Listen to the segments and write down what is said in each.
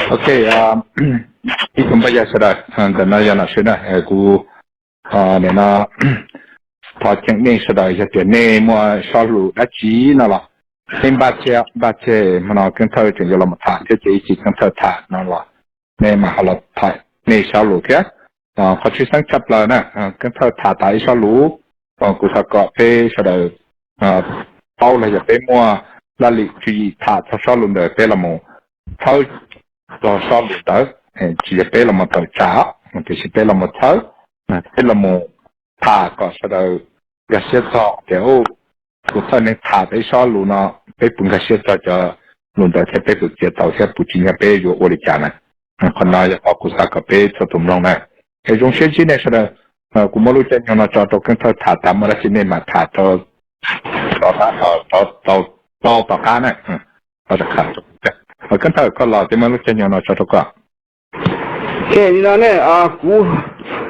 Ok, ib tsoom phooj ywg sawv daws, ntawm no yog Nom Swm na, kuv nim no thov cheem nej sawv daws, yog tias nej muaj sob hlus dab tsi no los nej npaj tseg, npaj tseg hmo no Keeb Thawj tseem yuav los mus tham thiab, ces ib chim Keeb Thawj tham no los nej mam ho los tham nej sob hlus thiab. Qhov tshwj xeeb tshaj plaws na, Keeb Thawj tham tas ib sob hlus, kuv xav kom peb sawv daws paub los yog peb muaj laj lim tswv yim tham txog sob hlus ntawd peb los mus txhawb txog sob hlus ntawd, tsis yog peb los mus tawm tsam, tiam sis peb los mus txhawb, peb los mus tham kom sawv daws nkag siab txog tias kuv Thawj neeg tham tau ib sob hlus no, peb puas nkag siab txog cov hlus ntawd thiab peb puas txiav tau thiab puas tsim nyog peb yuav ua li cas na. Qhov no yog qhov kuv xav kom peb txhua tus mloog na. Es zoo siab ntsib nej sawv daws, kuv muab lub caij nyoog no tso rau Keeb Thawj tham tas muaj dab tsi nej mam tham rau tom qab na. Keeb Thawj koj los ces muab lub caij nyoog no tso rau koj. Li no ne, kuv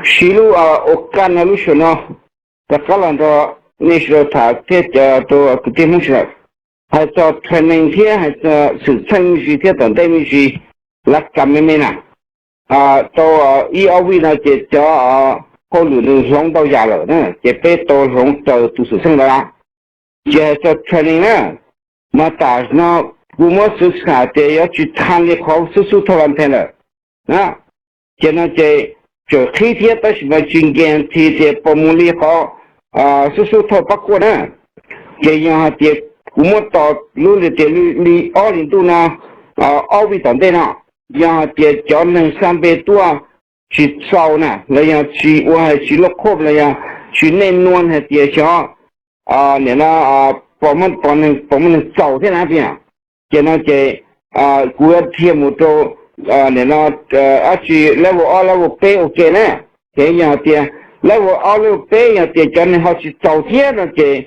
siv lub ua kaj no lub sij hawm no rov qab los nrog nej sawv daws tham thiab cov rau kwv tij Hmoob sawv daws, hais txog training thiab hais txog xwm txheej me ntsis thiab tom ntej me ntsis, lab kam me me na. Tau ib ob vij no ces cov hauj lwm nws hloov ntau yam lawm na, ces peb tau hloov raws tus xwm txheej ntawd na. Ces hais txog training na, mas tam no kuv muab xwv xam tias yuav tsis tha li qhov xub xub thauj las nphe lawm na. Ces no ces tseem qhib thiab tab sis mas tsis guarantee tias puas mus li qhov xub xub thauj pab kuaj na. Ces yog hais tias kuv muab tos lub li tias li ob hlis ntuj no, ob vij tom ntej no, yog hais tias cov neeg xa npe tuaj tsis txaus na los yog tsis ua hais tsis loj khoj los yog tsis nej nuaj hais tias xyov nim no pom muaj neeg txaus thiab na tiag. Ces no ces kuv yuav dhia mus rau nim no dab tsi level ob level peb ua ke na. Ces yog tias level ob level peb yog tias cov neeg ho tsis txaus thiab no ces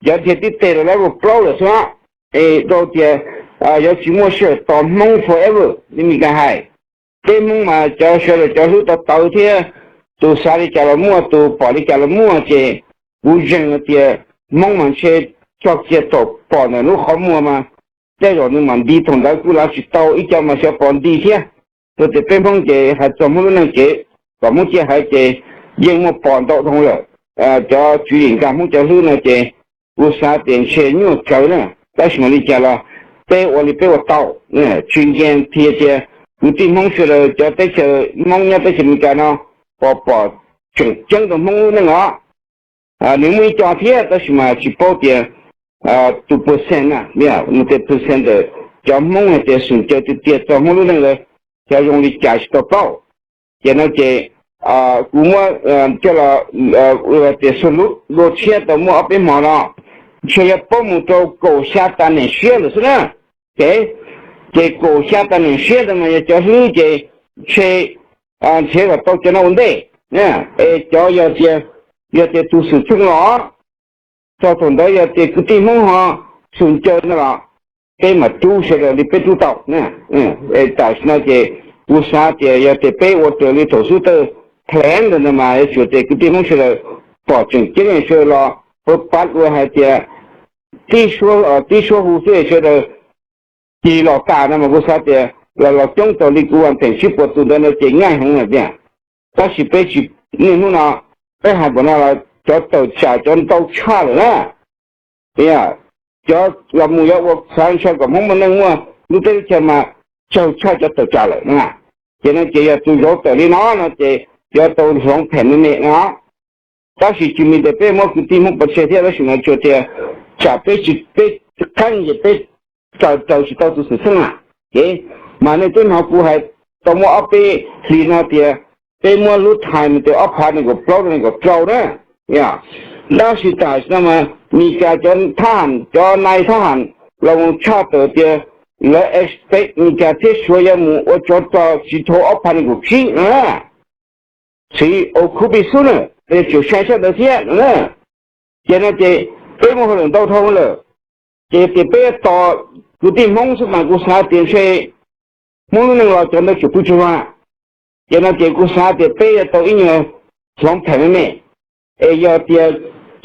yuav dhia tib teg rau level plaub lawm xwb. Es rau tias yuav tsis muaj sij hawm tos Hmoob forever li Mis Kas hais. Peb Hmoob mas cov sawv daws cov hlub tau tawv thiab, tus xav li cas los muaj, tus pom li cas los muaj, ces kuv zeem hais tias Hmoob mas ntshe txog kiag thaum pom ntawm lub qhov muag mas tej zaum nws mam nti thaum ntawd kuj lav tsis tau, ib co mas xyov pom nti thiab. Rau tias peb Hmoob ces hais txog Hmoob lub neej ces kom Hmoob ciaj haiv ces yeej muaj pom ntau dhau lawm. Cov tswv yim nkag Hmoob cov hlub no ces kuv xav tias ntshe nyuaj tsawv na, tab sis mas li cas los peb ua li peb ua tau, tsis guarantee tias kwv tij Hmoob sawv daws cov teb chaws Hmoob nyob teb chaws Amelikas no pom pom tseem ceeb rau Hmoob lub neej os. Nws muaj ib co thiab tab sis mas tsis paub tias tus percent na, nws tias percent ntawm cov Hmoob hais tias xum caw tiag tiag txog Hmoob lub neej lawm xyov zoo li cas tsis tau paub. Ces no ces kuv muab coj los tias xu lub dua tshiab tau muaj ob peb hmo no, ntshe yuav paub mus rau kaum xya tas nees siab lawm xwb na. Ces kaum xya tas nees siab ntawd mas yog cov hlwb ces ntshe nrhiav kom tau cov no ua ntej. Es cov yog tias, yog tias tus xwm txheej los txog thaum ntawd yog tias kwv tij Hmoob ho xum caw no los peb mam rub sawv daws li peb rub tau. Tam sim no ces kuv xav tias yog tias peb ua raws li thaum xub thawj plan ntawd no mas yuav tsum tias kwv tij Hmoob sawv daws pom tseem ceeb sawv daws los pab ua hais tias tib suab, tib suab hu xwb sawv daws cis los tas no mas kuv xav tias los los coob tau li kuv vas theem tsib puas tus ntawd no ces nyaij heev lawm tiag. Tab sis peb tsis, niaj hnub no peb hais npaum no los cov tawm tsam cov ntau tshaj lawm na. Cov los mus yuav ua xav ntshaw kom Hmoob muaj neej muaj lub teb lub chaw mas tsawg tshaj cov tawm tsam lawm na. Ces no ces yog tus zauv tawm li no no ces yuav tau hloov phem me me no. Tab sis tsis mean tias peb muab kwv tij Hmoob pov tseg thiab, tab sis mas tsuas tias tsam peb tsis, peb qeeb ces peb raws raws tsis tau tus xwm txheej na. Ces mas nej twb hnov kuv hais tau muaj ob peb hlis no tias peb muab lub time tias ob phav nees nkaum plaub rau nees nkaum rau na. Tab sis tam sim no mas Mis Kas cov thab ham, cov nai thab ham los mus tshaj tawm tias lawv expect Mis Kas thiab Suav yuav mus ua tsov rog tsis dhau ob phav nees nkaum tsib no na. Txiv au khub pij xub na, yuav tsum sai sab ntawd thiab no na. Ces no ces peb muaj hauj lwm ntau dhau lawm. Ces tias peb tos kwv tij Hmoob xwb mas kuv xav tias ntshe Hmoob lub neej los cov ntawd tsum pw tsaug zog. Ces no ces kuv xav tias peb yuav tau ib nyuag hloov phem me me. Es yog tias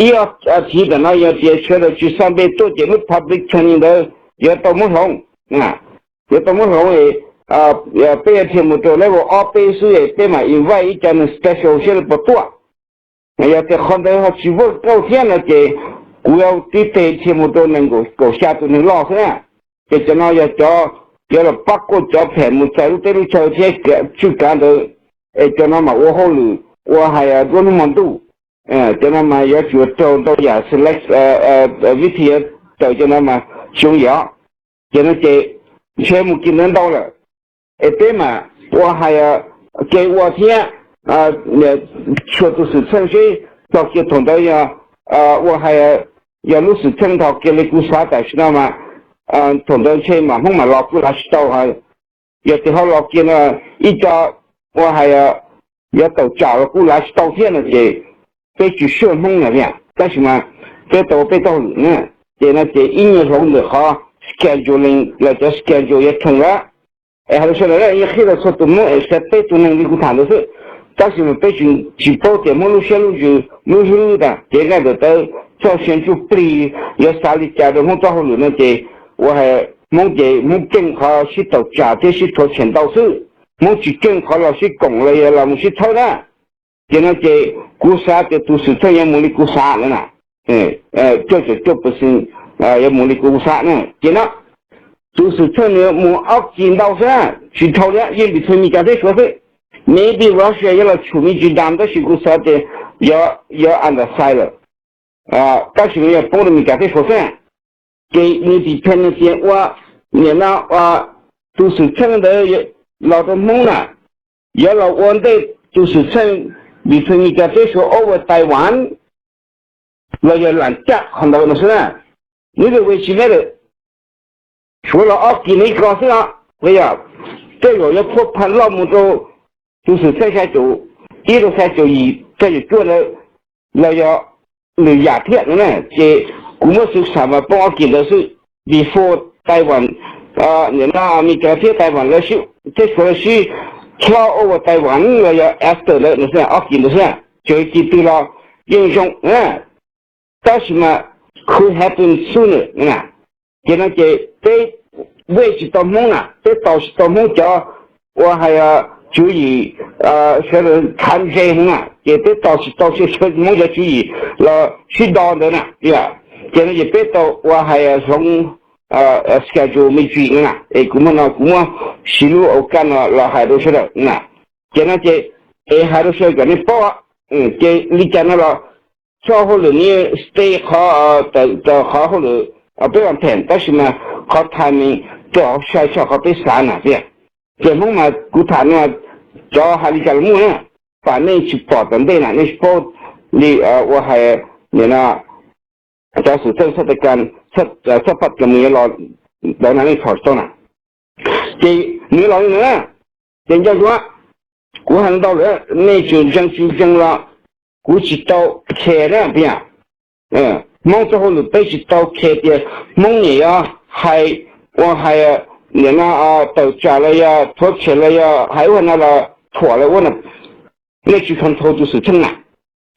ib ob thiv tam no yog tias sawv daws tsis xa npe tuaj ces lub public training ntawd yuav tau muab hloov. Yuav tau muab hloov es peb yuav dhia mus rau level ob peb xwb es peb mam invite ib co neeg special saib lawv puas tuaj. Yog tias qhov ntawd ho tsis work out thiab no ces kuv yuav tib teg dhia mus rau nees nkaum xya tus neeg loj xwb na. Ces cov no yog cov yuav los pab kuaj cov phem mus txais lub teb lub chaw thiab tswj kav ntawd, es cov no mam ua hauj lwm ua hais duab hnub hmo ntuj. Cov no mas yuav tsum raug ntau yam select, vib thi yuav raws cov no mas xyoo yim os. Ces no ces ntshe mus kiag ntawd ntau lawm, es peb mam ua hais kev ua thiab txhua tus xwm txheej seb txog kiag thaum ntawd yog ua hais yog lub xwm txheej nrho kiag li kuv xav tam sim no mas thaum ntawd ntshe mam Hmoob mam los kuj lav tsis tau. Yog tias ho los kiag no ib co ua hais yog tawm tsam los kuj lav tsis tau thiab no ces peb tsis sure Hmoob na tiag. Tab sis mas peb tau peb tau hauj lwm na, ces no ces ib nyuag hloov ntawm qhov scheduling los cov schedule yuav tshoov lawm. Es hais rau sawv daws, yog qhia rau txhua tus Hmoob es xav teb tus neeg li kuv tham ntawd xwb. Tab sis mas peb tsis paub tias Hmoob lub siab lub ntsws lub hlwb tas kev nqaij ntawm tawv txoj sia ntsuj plig yuav xav li cas rau Hmoob txoj hauj lwm no ces ua hais Hmoob ces Hmoob keej qhov sib tawm tsam thiab sib rhuav tshem ntau xwb. Hmoob tsis keej qhov los sib koom los yog los mus sib txhawb na. Ces no ces kuv xav tias tus xwm txheej yuav mus li kuv xav no na, cuaj caum cuaj percent yuav mus li kuv xav na. Ces no tus xwm txheej nws mus ob kis ntau xwb, tsis dhau li, yeej between Meskas thiab Suav xwb. Maybe Russia yuav los tshum me ntsis dam tab sis kuv xav tias yuav, yuav under side lawm. Tab sis nws yuav poob rau Meskas thiab Suav xwb. Ces nws depend tias ua, nim no tus xwm txheej ntawd los rau Hmoob na, yuav los ua ntej tus xwm txheej between Meskas thiab Suav over Taiwan los yog lam caj qhov ntawd no xwb na. Neither way tsis matter, Suav los ob kis nws ib ko xwb os. Yog tej zaum yuav phuaj pha loj mus rau tus xwm txheej xya caum ib rau xya caum yim xya caum cuaj ntawd los yog lwm yam thiab no na. Ces kuv muab xwm xam mas poob ob kis ntawd xwb, before Taiwan, nim no Meskas thiab Taiwan lawv sib, thiab Suav lawv sib cloud over Taiwan los yog after ntawd no xwb, ob kis ntawd xwb, txawm kis twg los yeej zoo. Tab sis mas could happen sooner na. Ces no ces peb wait tsis tau Hmoob na, peb tos tsis tau Hmoob cov ua hais tswv yim, sawv daws khav ntse heev na, ces peb tos tsis tau sawv Hmoob cov tswv yim los sib do ntawd na. Ces no ces peb tau ua hais hloov schedule me ntsis no na, es kuv muab no kuv muab siv lub au kaj no los hais rau sawv daws na. Ces no ces es hais rau sawv daws kom nej paub, ces li cas no los txoj hauj lwm ni stay qhov, qhov hauj lwm peb ua phem tab sis mas qhov timing txawm sai tshaj qhov peb xav na tiag. Ces Hmoob mas kuv tham no cov hais li cas los muaj na, pam nej tsis pom tom ntej na nej tsis paub li ua hais nim no cov xwm txheej xab tais kas, xab phaj kas mus yuav los ntawd na nej txhom tsis tau na. Ces nws los li no na, ces nco ntsoov, kuv hais ntau lawm nej tseem ntseeg tsis ntseeg los kuv tsis tau care na tiag. Hmoob txoj hauj lwm peb tsis tau care tias Hmoob niam yog hais ua hais nim no tawm tsam los yog rhuav tshem los yog hais ua no los thuam los ua no, nej tsis control tus xwm txheej na.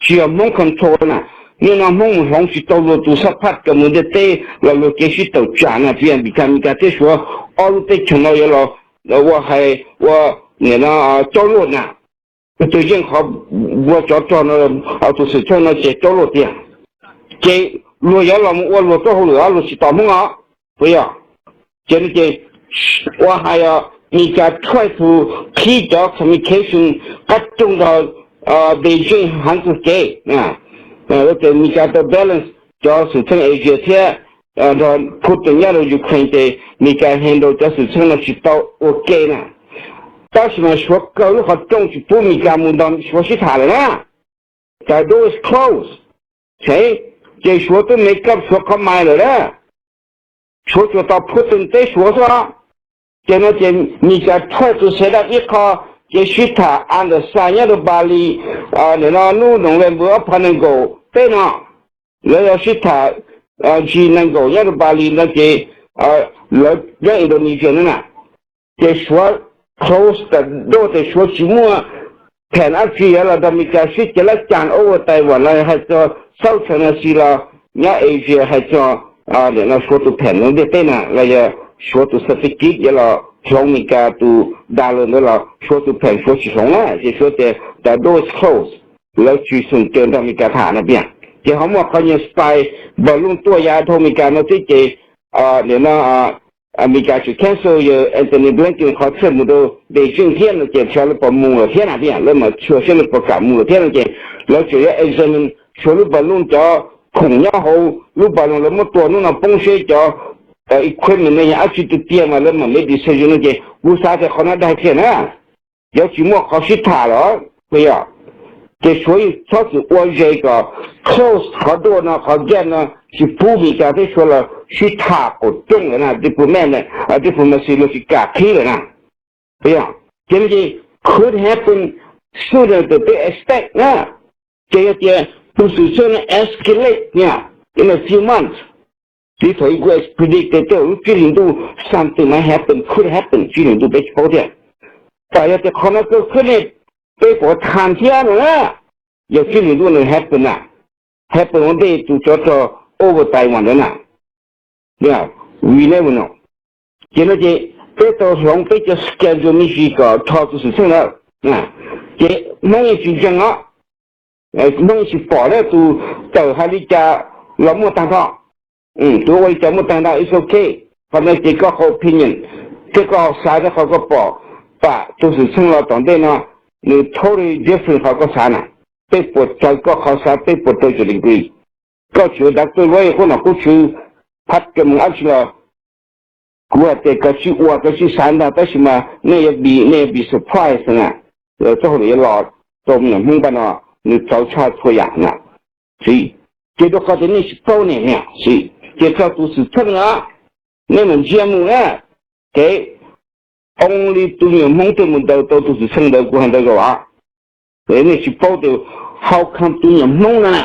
Tsis yog Hmoob control na, nim no Hmoob mus hloov tsis tau luag tus xab phaj kas mus ntiaj teb los luag kev sib tawm tsam na tiag. Meskas, Meskas thiab Suav ob lub teb chaws no yuav los ua hais ua nim no coj luaj na. Tus yeej qhov ua tsov rog no, tus xwm txheej no ces coj luaj tiag. Ces luag yuav los mus ua luag txoj hauj lwm os, luag tsis tos Hmoob os. Puas yog? Ces no ces ua hais Meskas try to qhib cov communication qab rooj nrog Beijing heev kawg kev. Meskas tau balance cov xwm txheej Asia thiab nrog Putin nyob rau Ukraine ces Meskas handle cov xwm txheej no tsis tau ua ke na. Tab sis mas Suav kaw lub qhov rooj tsis pub Meskas mus nrog Suav sib tham lawm na. The door is closed. Ces Suav twb make up Suav qhov mind lawm na. Suav tsuas tos Putin teb Suav xwb os. Ces no ces Meskas try to set up ib qho kev sib tham under side nyob rau Bali, nim no hnub November ob phav nees nkaum peb no, lawv yuav sib tham G nees nkaum nyob rau Bali no ces lawv nyob Indonesia no na. Ces Suav close the door ces Suav tsis muaj pham dab tsi yuav los nrog Meskas sib cav lab cas over Taiwan los hais txog South China Sea los nyob Asia hais txog nim no Suav tus pham ntiaj teb na los yog Suav tus strategic yuav los hloov Meskas tus dollar ntawd los Suav tus pheem Suav tsis hloov na, ces Suav tias the door is closed, lawv tsis xum caw nrog Meskas tham no tiag. Ces ho muaj qhov nyuag spy balloon tuaj yav dhau Meskas no xwb ces nim no Meskas tseem cancel yawg Antony Blinken qhov trip mus rau Beijing thiab no ces xyov lawv puas mus lawm thiab na tiag, lawv mam xyuas seb lawv puas kam mus lawm thiab no ces lawv tseem yuav examine Suav lub balloon cov khoom nyob hauv lub balloon lawv muab tua hnub no poob seb cov equipment ne yog dab tsi tiag tiag mas lawv mam make decision no ces kuv xav tias qhov no dag kiag na, yuav tsis muaj qhov sib tham los puas yog? Ces Suav yeej txhob txwm ua zes kom close qhov door no, qhov gate no, tsis pub Meskas thiab Suav los sib tham qaum rooj lawm na, diplomat, diplomacy luag tsis kam qhib lawm na. Puas yog? Ces no ces could happen sooner than they expect na. Ces yog tias tus xwm txheej no escalate na in a few months, li thaum ub kuv predict tias tej lub tsib hlis ntuj something might happen, could happen, tsib hlis ntuj peb tsis paub thiab. Tam yog tias qhov no kawg khwb ne, peb puas tham thiab no na. Yog tsib hlis ntuj no happen na, happen ua ntej tus tsov rog over Taiwan ntawd na. We never know. Ces no ces peb tau hloov peb cov schedule me ntsis kom rho tus xwm txheej ntawd. Ces Hmoob yeej tsis ntseeg os, Hmoob yeej tsis pom na, tus tawm hais li cas los muaj tag nrho, tus ua li cas muaj tag nrho, it's okay. Qhov no ces koj qhov opinion thiab koj xav thiab qhov koj pom, pam tus xwm txheej los tom ntej no nws totally different qhov koj xav na. Peb puas raws koj qhov xav, peb puas raws cov degree. Koj tsis ua doctor lawyer, qub nom qub tswv, phab kawg mus dab tsi los kuv hais tias koj tsis ua, koj tsis xav ntag, tab sis mas nej yuav be, nej yuav be surprised na. Txoj hauj lwm yuav los rau me nyuam Hmoob pab no, nws txawv tshaj txhua yam na. Xwb, ces rau qhov tias nej tsis paub ne, xwb ces tso tus xwm txheej no, nej mam ntsia mus na. Ces only tus me nyuam Hmoob thiaj mus daws tau tus xwm txheej ntawd, kuv hais ntawd zaum as. Nej tsis paub tias how come tus me nyuam Hmoob no na,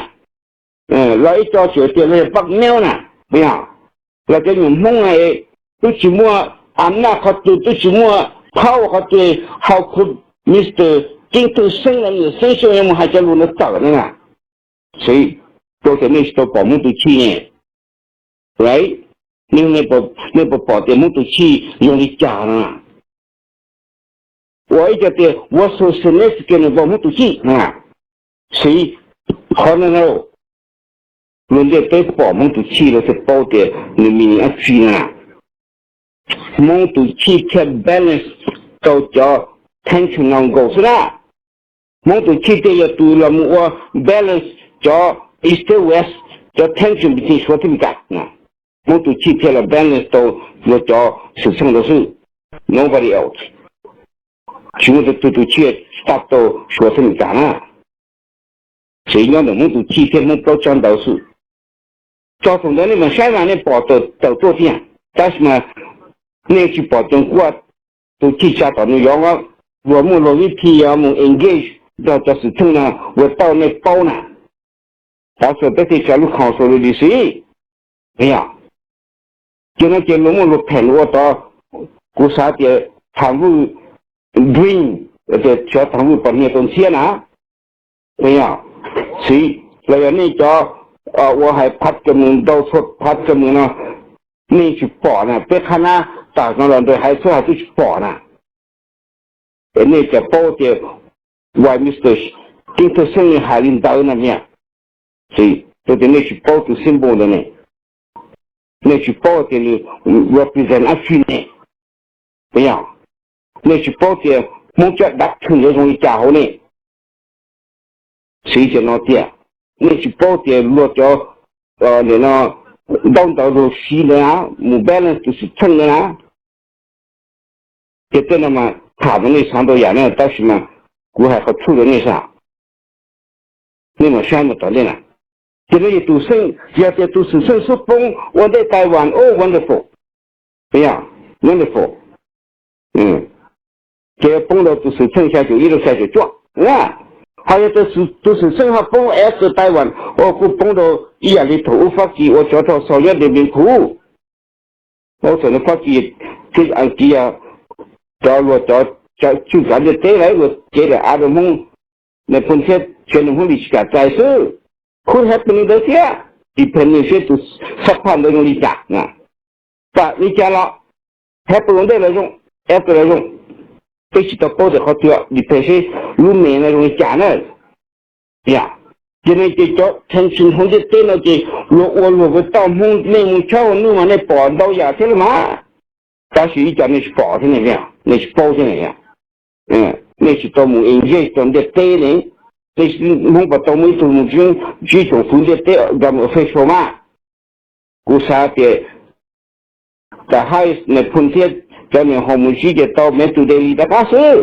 los ib co tseem tias los yog pab meb na, puas yog? Los cov me nyuam Hmoob na twb tsis muaj am naj qhov twg, twb tsis muaj power qhov twg, how come Mister Ceeb Thoj Xeeb no, Mister Xeeb Xyooj yuav mus hais cov lus no tawm no na? Xwb, rau tias nej tsis tau pom Hmoob tus chij ne. Right? Nej, nej puas pom tias Hmoob tus chij zoo li cas no? Ua ib co tias was so significant about Hmoob tus chij na. Xwb, qhov no na, luag ntiaj teb pom Hmoob tus chij luag thiaj paub tias nws meaning dab tsi na. Hmoob tus chij thiaj balance tau cov tension no nkaus xwb na. Hmoob tus chij thiaj yog tus los mus ua balance cov East thiab West, cov tension between Suav thiab Meskas. Hmoob tus chij thiaj los balance tau luag cov xwm txheej ntawd xwb, nobody else. Tsis muaj tus, tus chij stop tau Suav thiab Meskas na. Ces nyob ntawm Hmoob tus chij thiab Hmoob plaub tsab ntawv xwb. Txog thaum ntawd nej mam saib mas nej pom tawm tuaj tiag, tab sis mas nej tsis pom Cees Kuaj tus chij tsa tom New York, luag muaj luag vib thi yuav mus engage nrog cov xwm txheej no ua tau nej paub na. Tav su peb thiaj tsa lub khoom su li li xwb. Yog ces no ces luag muaj luag phem ua tod, kuv xav tias Tham Vwj dream, tias xyov Tham Vwj pom hnia tau ntxhiab na. Yog, xwb, los yog nej cov ua hais phab ka mus ntau txhua phab ka mus no, nej tsis pom na, peb qhab nab tam no los ntawd hais txhua hais twb tsis pom na. Es nej cas paub tias why Mister Ceeb Thoj Xeeb hais li ntawd no niam? Xwb, rau tias nej tsis paub tus symbol ntawd ne, nej tsis paub tias nws represent dab tsi ne. Yog, nej tsis paub tias Hmoob cov dav thwm yuav zoo li cas hauv ne. Xwb, tias no tias nej tsis paub tias luag cov no ntaub ntawv luag siv ntawd na, mus balance tus xwm txheej ntawd na. Ces tej no mas tham mas nej xav ntau yam na, tab sis mas kuv hais qhov truth rau nej xav, nej mam saib mus tom ntej na. Ces no yog tus xeej, yog tias tus xwm txheej xub poob ua ntej Taiwan, oh wonderful, yog wonderful. Ces poob rau tus xwm txheej xya caum ib rau xya caum cuaj na. Ho yog tus xwm txheej ho poob after Taiwan, ua kuj poob rau ib yam li thaum ub Fab Kis ua tsov rog xaus nyob Điện Biên Phủ. Ua thaum no Fab Kis thiab Askiv cov luag cov tswj kav ntiaj teb lawv luag cev daim av rau Hmoob, nais phoo thiab tsev neeg Hmoob li tsis kam txais xwb. Could happen li ntawd thiab, depend seb tus xab phaj ntawd zoo li cas na. Tam li cas los happen ua ntej los zoo, F T L zoo, peb tsis tau paub tias qhov twg, depend seb lub me no zoo li cas na. Ces no ces cov tension hauv ntiaj teb no ces luag ua luag ua tau Hmoob, nej mus tshawb ua nuj mas nej pom ntau yam thiab los mas, tab sis ib co nej tsis pom thiab ne, nej tsis paub thiab ne. Nej tsis tau mus engage rau ntiaj teb ne, nej Hmoob puas tau muaj ib tug mus ntsib tsoom fwv ntiaj teb gam official mas. Kuv xav tias tas haib nais phoo thiab cov niam ho mus ntsib ces tau me tus daily rov qab xwb.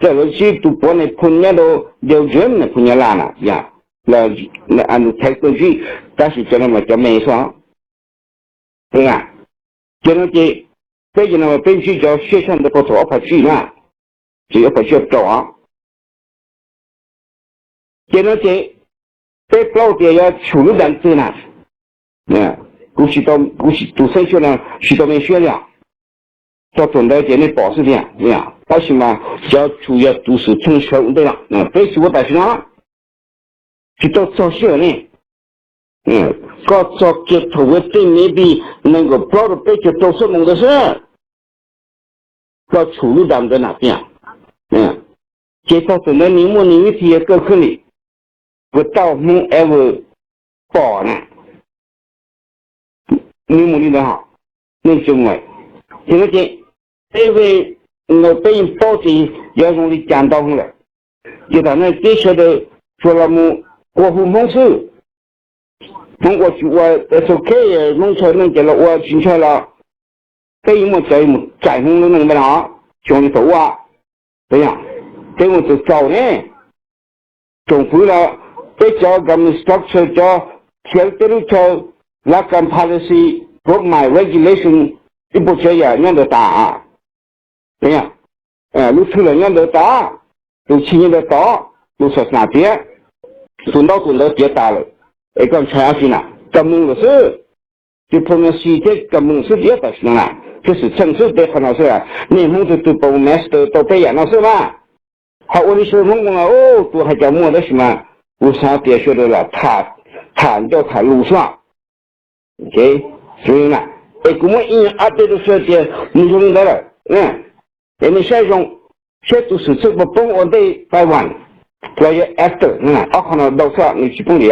Txawm lawv ntsib tus puav nais phoo nyob rau Belgium, nais phoo Nyab Laj na, los Anu Thaiv tuaj ntsib, tab sis cov no mas cov me xwb. Ces no ces peb ces no peb ntsib cov siab tshaj ntawd puag thaum ob phav tsib na, ces ob phav tsib rau os. Ces no ces peb plaub tias yuav tshum lub dam twg na, kuv tsis, kuv tus xeeb xwm no tsis tau me siab li os. Txog thaum ntawd ces nej pom xwb tiag. Tab sis mas cov tshum yog tus xwm txheej sawv ua ntej no, peb tsis ua tam sim no, tsis tau txog sij hawm ne. Koj txog kiag thaum ua tej me bi nees nkaum plaub rau peb caug rau xuab moos ntawd xwb, koj tshum lub dam ntawd na tiag. Ces txog thaum ntawd nws muaj nws vib thi yog kawj khwb li, puas tau Hmoob ever pom na. Nws mus li ntawd hos, nej tsis mus. Ces no ces peb ve no peb yeej paub tias yuav zoo li cas ntau lawm. Ces tam no peb sawv daws tsuas los mus ua hu Hmoob xwb. Hmoob ua tsis ua es ok, Hmoob ntshaw neeg ces los ua, tsis ntshaw los peb yeej muaj cov mus txais Hmoob lub neej npaj no, tsis zoo li thaum ub. Peb mus txaus txaus ne, tsoom fwv los peb cov government structure, cov khiav peb lub chaw, lab kam policy, gov my regulation, ib puas tsav yam nyob ntawd tas. Lub thwj los nyob ntawd tas, tus tshis nyob ntawd tod, tus xas nas tiav, tus ntaub tus ntawv tiav tas lawm, es koj ntshai dab tsi na? Kab moos lawm xwb. Diplomacy thiab kab moos xwb tiav tam sim no na, thiab xwm txheej xwb tej qhov no xwb. Nej Hmoob tus twg pom master tau tej yam no xwb mas. Ho ua li sawv Hmoob mus, tus hais cas muaj, tab sis mas kuv xav tias sawv daws lam tham ncauj tham lus xwb. Es kuv muab ib nyuag update rau sawv daws tias nws zoo li ntawd lawm. Es nej saib zoo, saib tus xwm txheej puas poob ua ntej Taiwan los yog after, ob qho no ntau xwb nws tsis poob li.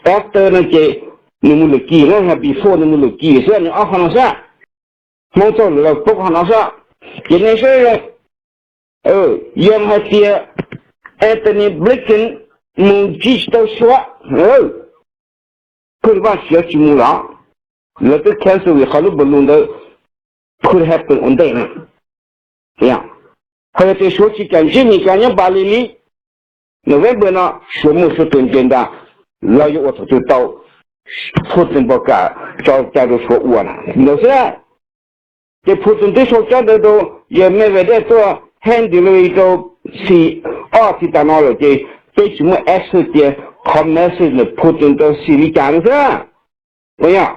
After no ces nws mus lwm kis na, before nws mus lwm kis xwb, nws ob qho no xwb. Hmoob txoj lwm los poob qhov no xwb. Ces nej saib zoo, yog hais tias Antony Blinken mus ntsib tsis tau Suav, Phwj Vaj Suav tsis mus los, lawv twb cancel vim qhov lub balloon ntawd could happen ua ntej na. Ho yog tias Suav tsis kam ntsib Meskas nyob Npali li, November no Suav muaj Suav tus agenda, lawv yuav ua thaum twg tau Putin npau kam tso cai rau Suav ua na, ntawd xwb. Ces Putin twb sau cov ntawd rau, yog Medvedev tuaj hand delivery rau Xi ob txhis tas no lawm ces peb tsis muaj access tias qhov message ntawm Putin rau Xi li cas no xwb. Ua yog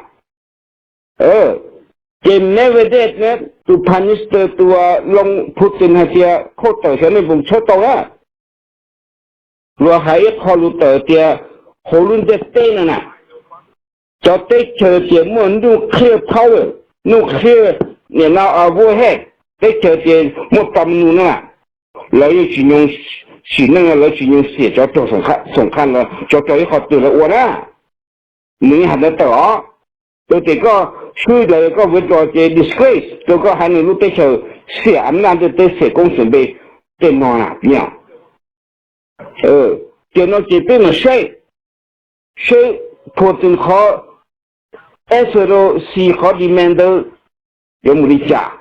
ces Medvedev tus Prime Minister tus loo Putin hais tias khauj tawm xyov nej puas tshawb tau na. Luag hais ib qho lus tawm tias hauv lub ntiaj teb no na, cov teb chaws tias muaj nuclear power, nuclear niam no a vuj he, teb chaws tias muaj pam nus no na, lawv yeej tsis nyoog sim neej, lawv tsis nyoog xiam cov raug xoom qha los cov raug ib qho twg lawv ua na. Nws yeej hais ntawd tawm os. Tau tias koj swb lawv, koj withdraw ces disgrace rau koj haiv neeg lub teb chaws, xiam a naj ntiaj teb, xiam koob xiam npe tej no na. Ces no ces peb mam saib, saib Putin qhov answer rau Xi qhov demand ntawd yuav mus li cas.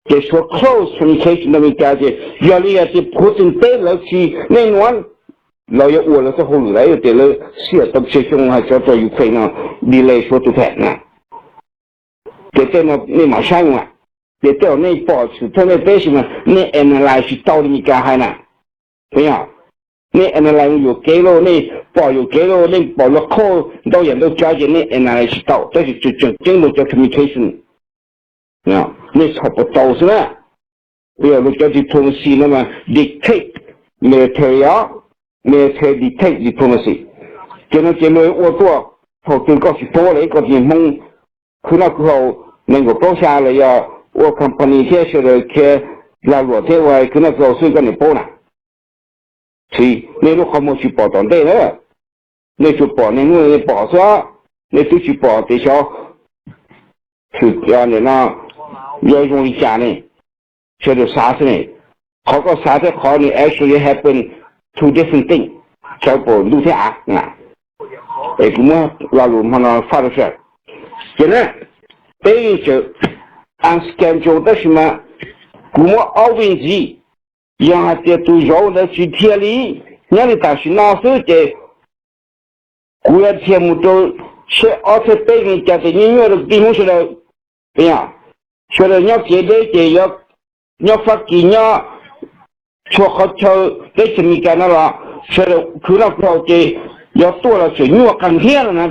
Ces Suav close communication rau Meskas ces yog li yog tias Putin teb lawv tsis nej nuav, lawv yuav ua lawv txoj hauj lwm lawm, yog tias lawv xiam tau tseg xyoo hais cov rau Ukraine no delay Suav tus phem na. Ces tej no nej mam saib mus, ces tej uas nej pom tshwm thawj nej teb sis mas nej analyze tsis tau li Meskas hais na. Nej analyze yuam kev lauj, nej pom yuam kev lauj, nej pom luag qhauj ntau yam ntau tsav ces nej analyze tsis tau, tab sis tseem ceeb luag cov communication, nej txhom puas tau xwb na. Yog luag cov diplomacy no mas dictate military os, military dictate diplomacy. Ces no ces luag ua tuaj thaum twg koj tsis paub lawm, koj tias Hmoob khwv noj khwv haus nees nkaum plaub xya los yog ua company thiab sawv daws khiav lag luam thiab ua khwv noj khwv haus xwb koj niam paub na. Nej lub qhov muag tsis pom tom ntej na, nej tsuas pom nej hnub nej pom xwb, nej twb tsis pom tias xyov no yuav zoo li cas ne. Sawv daws xav xwb ne, qhov koj xav thiab qhov nws actually happen two different things, tsawv pam ntuj thiab av. Es kuv muab lo lus hmo no faj rau sawv daws. Ces na, peb yeej tseem unscheduled tab sis mas kuv muab ob vij ntxiv, yog hais tias tus zauv ntawd tsis dhia li, nyob li tam sim no xwb ces kuv yuav dhia mus rau seb ob txhiab peb zoo li cas ces nyuaj nyuaj rau kwv tij Hmoob sawv daws. Sawv daws nyob kev deb ces yuav nyob Fab Kis nyob txhua qhov chaw teb chaws Amelikas no los sawv daws khwv noj khwv haus ces yuav tuaj los tseem nyuaj qees thiab no na.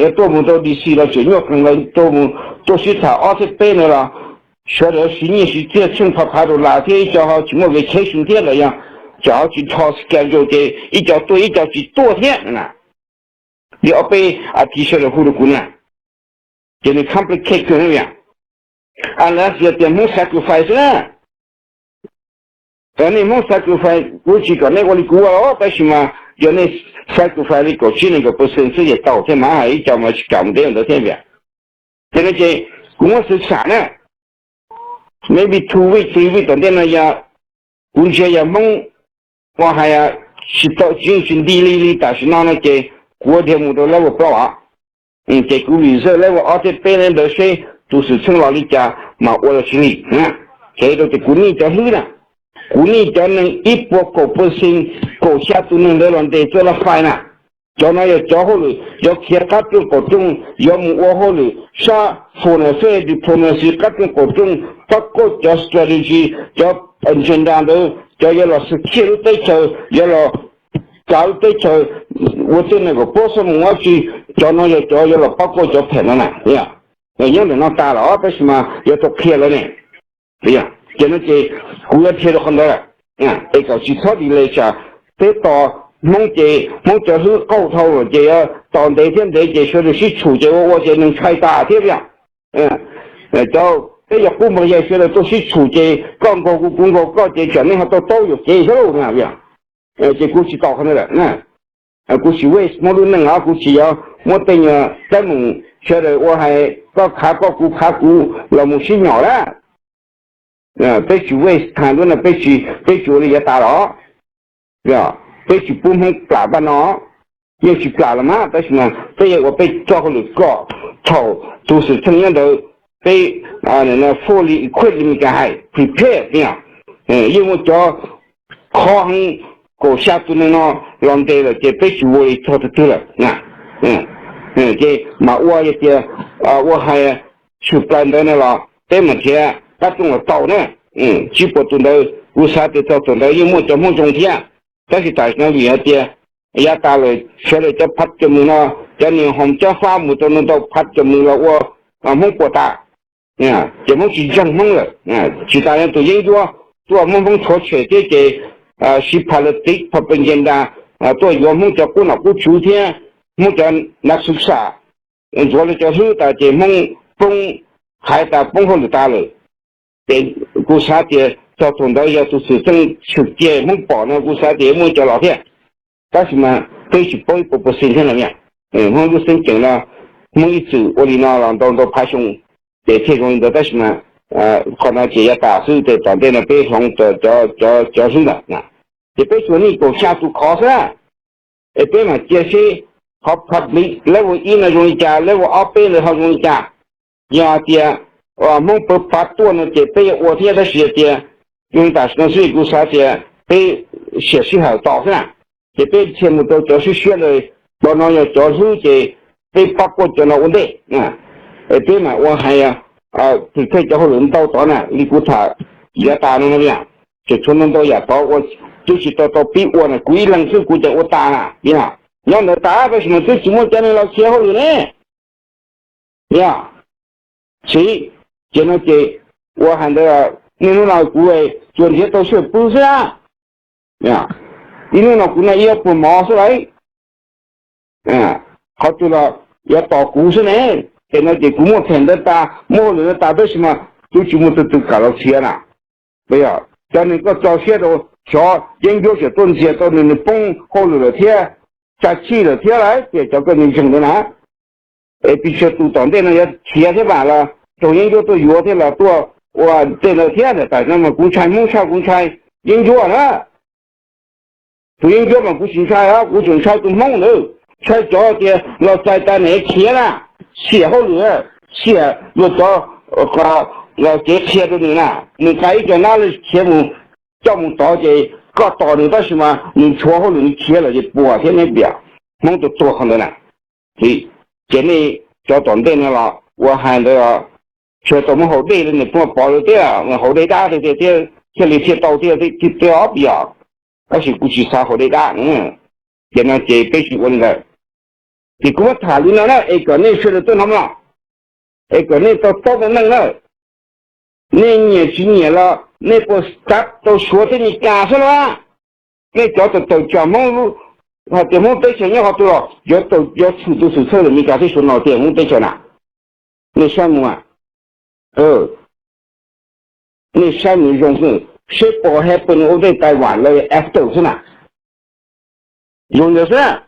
Yuav tuaj mus rau D C los tseem nyuaj qees los tuaj mus tuaj sib tham ob txhiab peb no los sawv daws siv nyiaj siv txiaj tsheej phav phav dollar thiab ib co ho tsis muaj vacation thiab los yog tseem ho tsis dhos schedule ces ib co tuaj ib co tsis tuaj thiab na. Li ob peb as thiv sawv daws hu rau kuv na, ces nws complicate kawg na. Unless yog tias Hmoob sacrifice xwb na. Nej Hmoob sacrifice kuv tsis kom nej ua li kuv ua los tab sis mas yog nej sacrifice li kaum tsib nees nkaum percent xwb ces tau thiab mas hais ib co mas tsis kam mus deb ntawd thiab tias. Ces no ces kuv muab xwm xam na, maybe two week three week tom ntej no yog kuv ntsia yog Hmoob ua hais tsis tau tsis yeej tsis nti li li tam sim no no ces kuv ua dhia mus rau level plaub os. Ces kuv reserve level ob thiab peb ntawd seb tus xwm txheej los li cas mas ua los tsis li. Ces rau tias kuv nej cov hlwb na, kuv nej cov neeg ib puas kaum percent, kaum xya tus neeg ntawd los ntes txoj laj fai na. Cov no yog cov hauj lwm yuav khiav qab rooj qaum rooj, yuav mus ua hauj lwm sab foreign affairs diplomacy qab rooj qaum rooj, pab koj cov strategy, cov agenda ntawd, cov yuav los secure lub teb chaws, yuav los kav lub teb chaws, ua tej neeg kom pob xab mus ua tsi, cov no yog cov yuav los pab koj cov phem no na. Nyob ntawm no tas los tab sis mas yuav tau qhia lawv ne. Ces no ces kuv yuav dhia rau qhov ntawd lawm, es kom tsis txhob delay tsam peb tos Hmoob ces Hmoob cov hlwb qaug dhau lawm ces yuav tos ntev thiab ntev ces sawv daws sib tshum ces ua ua ces neeg ntshai tas thiab yom. Cov peb yog qub npog yaig sawv daws tuaj sib tshum ces koj nkaug kuv kuv nkaug koj ces tsam nej ho tau taub yuam kev thiab lauj na. Ces kuv tsis tos qhov ntawd lawm na. Kuv tsis waste Hmoob lub neej os, kuv tsis yuav muab tej nyuag teeb meem sawv daws ua hais koj khav koj kuv khav kuv los mus sib nyom lawm. Peb tsis waste time lub no, peb tsis, peb tsis ua li yav tas los, peb tsis pub Hmoob plam npaj no, yeej tsis plam los mas tab sis mas peb yuav ua peb txoj hauj lwm kom thaum tus xwm txheej nyob ntawd peb fully equipped li Meskas hais, prepare tias yeej muaj cov qhov heev kaum xya tus neeg no los ntes lawm ces peb tsis ua li txog twg twg lawm. Ces mam ua yog tias ua hais tshwm plaws ntawd no los peb mam nrhiav qab rooj los tau na. Tsib puas tus ntawd kuv xav tias txog thaum ntawd yeej muaj cov Hmoob zoo thiab. Tab sis tam sim no vim hais tias yav tas lawm sawv daws cov phav cov mws no, cov niag hoom cov fab mus rau ntau ntau phav cov mws los ua Hmoob puas tas, ces Hmoob tsis ntseeg Hmoob lawm. Tsis tas li tus yeeb ncuab tuaj muab Hmoob tshuav tshem thiab ces siv politics propaganda tuaj yuav Hmoob cov qub nom qub tswv thiab Hmoob cov nav xwm xam ntxuav lawv cov hlwb tas ces Hmoob poob, hais tas poob hauj lwm tas lawm. Ces kuv xav tias txog thaum ntawd yog tus xwm txheej tshwm cia Hmoob pom no kuv xav tias yuav muaj cov los thiab. Tab sis mas peb tsis paub ib puas percent thiab no. Hmoob lub xeeb ceem no, Hmoob ib txwm ua li no los ntau ntau phav xyoo, ces thiaj zoo li ntawd tab sis mas qhov no ces yav tas xwb ces tom ntej no peb hloov cov hlwb lawm. Ces peb tsuas need kaum xya tus qhov xwb, es peb mam cia seb qhov public level ib no zoo li cas, level ob peb ntawd ho zoo li cas. Yog hais tias Hmoob pawg phav tuaj no ces peb yuav ua thiab tab sis hais tias zoo tam sim no xwb kuv xav tias peb siam sij hawm tos xwb na. Ces peb dhia mus rau cov siab siab lawm, cov no yog cov hlwb ces peb pab kuaj cov no ua ntej. Es peb mam ua hais txwm tej cov hauj lwm ntau tod na li kuv tham yav tas no no. Tseem tshuav ntau ntau yam tod uas twb tsis tau tau pib ua na, kuv ib leeg xwb kuv ces ua tas na. Nyob ntawd tas tab sis mas twb tsis muaj cov neeg los khiav hauj lwm ne. Yog, siv, ces no ces ua hais ntawd, niaj hnub no kuv tsuas nrhiav tau sij hawm pw xwb. Ib hnub no kuv noj ib ob puas mov xwb lauj. Qhov twg los yuav tos kuv xwb ne. Ces no ces kuv muaj phem ntawd tas, muaj hauj lwm ntawd tas tab sis mas twb tsis muaj tug twg kam los khiav na. Yog cov neeg koj tso siab rau, xyov yeeb ncuab tseem tuaj ntxias tau nws, nws poob hauj lwm lawm thiab, tsa chij lawm thiab lawm tias cov koj ntseeg ntawd na. Es pes tsawg tus tom ntej no yuav khiav thiab mam los raug yeeb ncuab tuaj yuav thiab los tuaj ua tej ntawd thiab. Tam sim no mas kuv ntshai Hmoob tshaj kuv ntshai yeeb ncuab na. Tus yeeb ncuab mas kuv tsis ntshai os, kuv tseem ntshai tus Hmoob ntawd, ntshai cov tias los txais tas nim khiav na, xiam hauj lwm, xiam luag cov kev qhia rau nws na. Nws qai ib co nab li khiav mus, coj mus tod ces koj tos nws tab sis mas nws ntshuav hauj lwm nws khiav lawm ces puas thiab neb tias Hmoob tuag tuag qhov ntawd na. Ces nej cov tom ntej no los ua hais ntawd, tsuas tau muab haus dej li nws puag pov lawm thiab, haus dej dab tiag thiaj li thiaj tau thiab, thiaj ob yos, tab sis kuv tsis xav haus dej dab no. Ces no ces peb tsis ua li ntawd. Ces kuv muab tham li no na es kom nej sawv daws tuaj hnov no, es kom nej tau paub meej na. Nej nyiam tsis nyiam los nej puas xav tau Suav thiab Meskas xwb los? Nej cov tawm tawm tsam Hmoob, hais tias Hmoob teb chaws nyob qhov twg los yuav tshwm tus xwm txheej ntawm Meskas thiab Suav no tias Hmoob teb chaws na. Nej saib mus, nej saib mus zoo xwb, seb puas happen ua ntej Taiwan lawv after xwb na. Zoo ntawd xwb,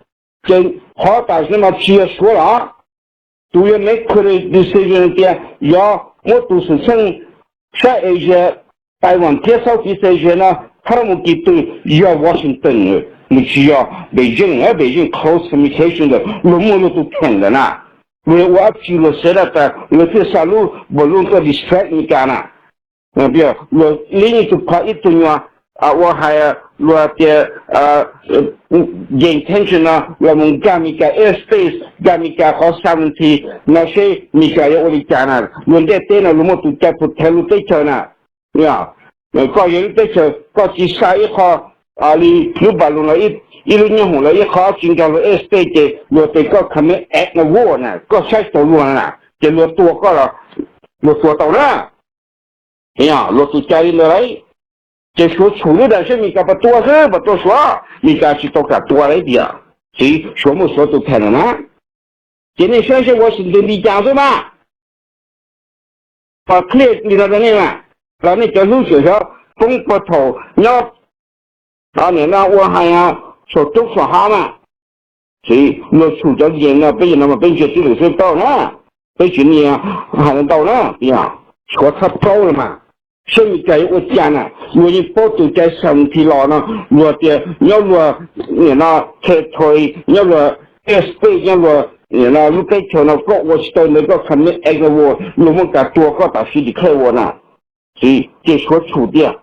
ces qhov tam sim no mas tsis yog Suav los, tus yuav make decision tias yog muab tus xwm txheej sab Asia, Taiwan thiab Southeast Asia no thawb mus kis twg yog Washington, nws tsis yog Beijing. Beijing close communication ntawd luag muaj luag tus theem ntawd na. Luag ua dab tsi luag xav dab tas luag thiaj xa lub balloon tuaj distract Meskas na. Luag li ib tug qhov ib tug nyuag ua hais luag tias gain attention no los mus nkag Meskas airspace, nkag Meskas qhov sovereignty no seb Meskas yuav ua li cas na. Luag ntiaj teb no luag muaj tus cai protect luag teb chaws na. Koj yog lub teb chaws koj tsis xa ib qho li lub balloon los ib lub nyooj hoom los ib qho dab tsi nkag luag airspace ces luag tias koj commit act of war na, koj saib taus luag na, ces luag tua koj los luag tua tau na. Luag tus cai li ntawd lauj. Ces Suav tshum lub dag seb Meskas puas tua xwb, puas tua Suav, Meskas tsis tau kam tua lauj tias. Txiv, Suav muaj Suav tus theem na. Ces nej saib seb Washington li cas xwb mas. Pom clear li no rau nej mas, los nej cov hlub tseem xyov poob puag thaum nyob nim no ua hais saum roob saum hav mas. Txiv, luag tshum cov game no peb yog no mas peb ntsia tib lwm xwb tau na, peb tsis nias hais ntau na. Suav thab plaub no mas, saib Meskas yuav ua cas na. Luag yeej paub tus cai sovereignty los no, luag tias nyob luag nim no territory, nyob luag airspace, nyob luag nim no lub teb chaws no koj ua tsis tau ntawd koj commit act of war, luag muaj kas tua koj tam sim declare war na. Txiv, ces Suav tshum tiag.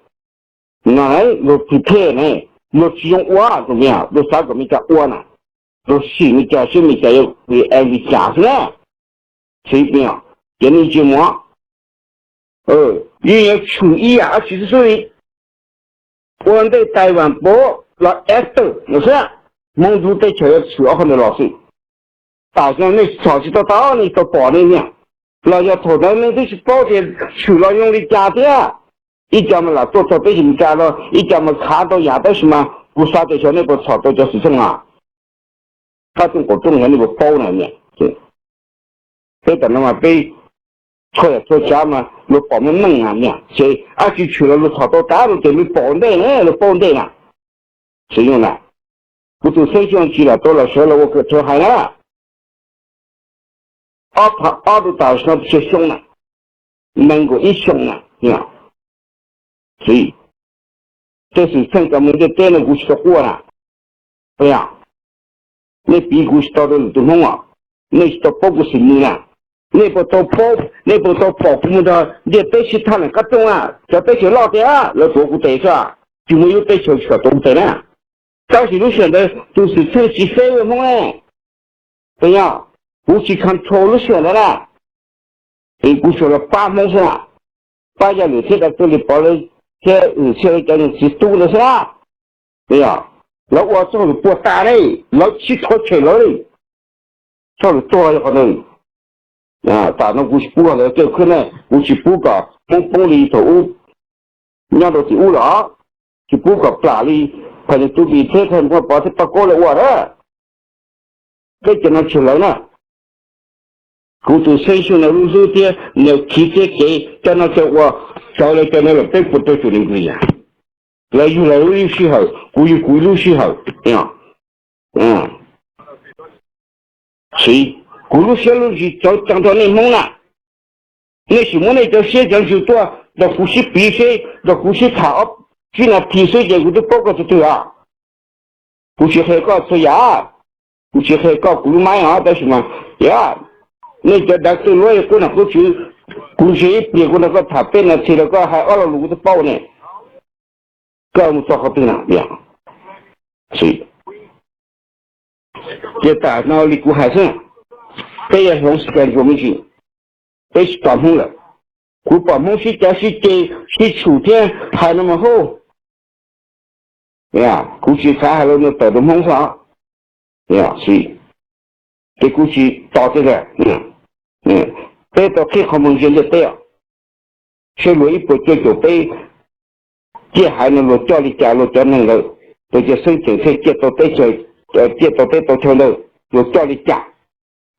No luag prepare ne, luag tsis zoo ua, luag xav kom Meskas ua na, luag sim Meskas seb Meskas yuav react li cas xwb na. Txiv, ces nej ntsia mus, yeej yuav tshwm ib yam dab tsi xwb xwb li. Ua ntej Taiwan puav los after no xwb, Hmoob lub teb chaws yuav tshwm ob qho ntawd los xwb. Tam sim no nej txhom tsis tau tau, nej tsis tau pom ne niam, los yog thaum ntawd nej twb tsis paub tias tshwm los zoo li cas thiab. Ib co mas lam tuaj txog peb Meskas no, ib co mas khav ntau yam tab sis mas kuv xav tias xyov nej puas txhom tau cov xwm txheej no. Qab rooj qaum rooj yog nej puas paub na niam. Peb tam no mas peb txhua yam txhua tsav mas luag pom meej meej na niam, ces dab tsi tshwm los luag txhom tau tas, luag ces luag pom ntej na, luag paub ntej na. Xwm yog na, kuv tus xeeb xyoo tsis lam tau los sawv los ua kawm rau hais na, ob phav ob rau tam sim no tsawg xyoo na, nees nkaum ib xyoo na. Txiv, tej xwm txheej kam mus ntiaj teb no kuv tsis tau quaj na. Nej piv kuv tsis tau rau lwm tus Hmoob os, nej tsis tau paub kuv xwm nws na. Nej puas tau paub, nej puas tau pom kuv mus nrog ntiaj teb sib tham lawm qab rooj na, cov teb chaws loj tiag lawv tuav kuv tes xwb, tsis muaj ib lub teb chaws tsis kam tuav kuv tes na. Tab sis lub sij hawm ntawd tus xwm txheej tsis favour Hmoob ne. Puas yog? Kuv tsis control lub sij hawm ntawd na. Es kuv tsuas los pab Hmoob xwb na, pab Yaj Lwm thiab Dai Kawj Lis Pov lawv thiab Lwm Txhiaj lawv cov niag txiv tub ntawd xwb na. Puas yog? Lawv ua txoj hauj lwm puag ta ne, lawv sib rhuav tshem lawv li. Txoj hauj lwm tuag yog qhov ntawd. Tam no kuv tsis pub ntawd kawg khwb ne, kuv tsis pub kom Hmoob poob li thaum ub nyob rau tim ub los, tsis pub kom plam li Thaj Nws Tub Lis thiab Thaj Nws Pov thiab Paj Kaub lawv ua na. Peb cov no tseg lawv na. Kuv tus xeeb xwm no lub hlwb thiab nws khiv txoj kev coj noj coj ua, txawv lawv cov no los peb puas rau caum nees nkaum yam. Lawv yug lawv lub sij hawm, kuv yug kuv lub sij hawm. Kuv lub siab lub ntsws txawv tag nrho nej Hmoob na. Nej sim muab nej cov siab cov ntsws tuaj nrog kuv sib piv seb, nrog kuv sib tham ob tsib nas this xwb ces kuv twb paub koj tus twg os. Kuv tsis qhia koj txhua yam, kuv tsis qhia koj kuv lub maib os, tab sis mas, yog nej cov dav twj luab yog qub nom qub tswv, kuv ntshe ib pliag kuv nrog koj tham peb nas this los koj hais ob lo lus kuv twb paub ne. Koj mus txog qhov twg na? Ces tam no li kuv hais xwb, peb yuav hloov schedule me ntsis, peb tsis tos Hmoob lawm. Kuv pom Hmoob sib cav sib ceg sib tshum thiab hais no mas hauj, kuv tsis xav hais los nws tawm rau Hmoob xwb. Ces kuv tsis tos tej lawm. Peb tau qhib qhov muag ntsia ntiaj teb os, seb luag ib puas cuaj caum peb ciaj haiv no luag coj li cas, luag cov neeg ntawd, luag cov xeeb ceem thiaj ciaj tau teb chaws, ciaj tau teb tau chaw ntawd, luag coj li cas,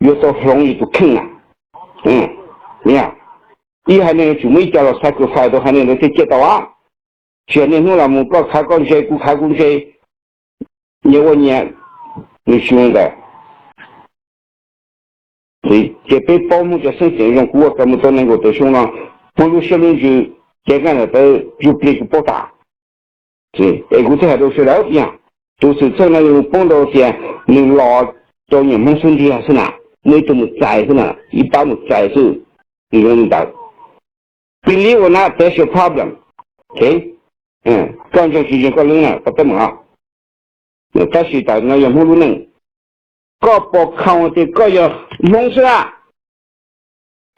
yuav tau hloov yus tus kheej na. Ib haiv neeg yuav tsum muaj ib co los sacrifice rau haiv neeg ntawd thiaj ciaj tau. Tsis yog niaj hnub los mus koj khav koj ntse kuv khav kuv ntse, nyias ua nyias, nws tsis zoo ntawd. Ces peb paub Hmoob cov xeeb ceem zoo, kuv ua tau mus tau nees nkaum tawm xyoo no, kuv lub siab lub ntsws cev nqaij ntawm tawv zuj plig kuv paub tas. Es kuv thiaj hais rau sawv daws, tus xwm txheej no yog mus poob rau tias nws los rau niam Hmoob xub ntiag xwb na, muaj ib tug mus txais xwb na, ib pab mus txais xwb, nws zoo li ntawd. Believe or not, that's your problem. Koj ntseeg tsis ntseeg koj lub na, koj teb mus. Tab sis tam no yog Hmoob lub neej, koj pom khau tias koj yog Hmoob xwb a,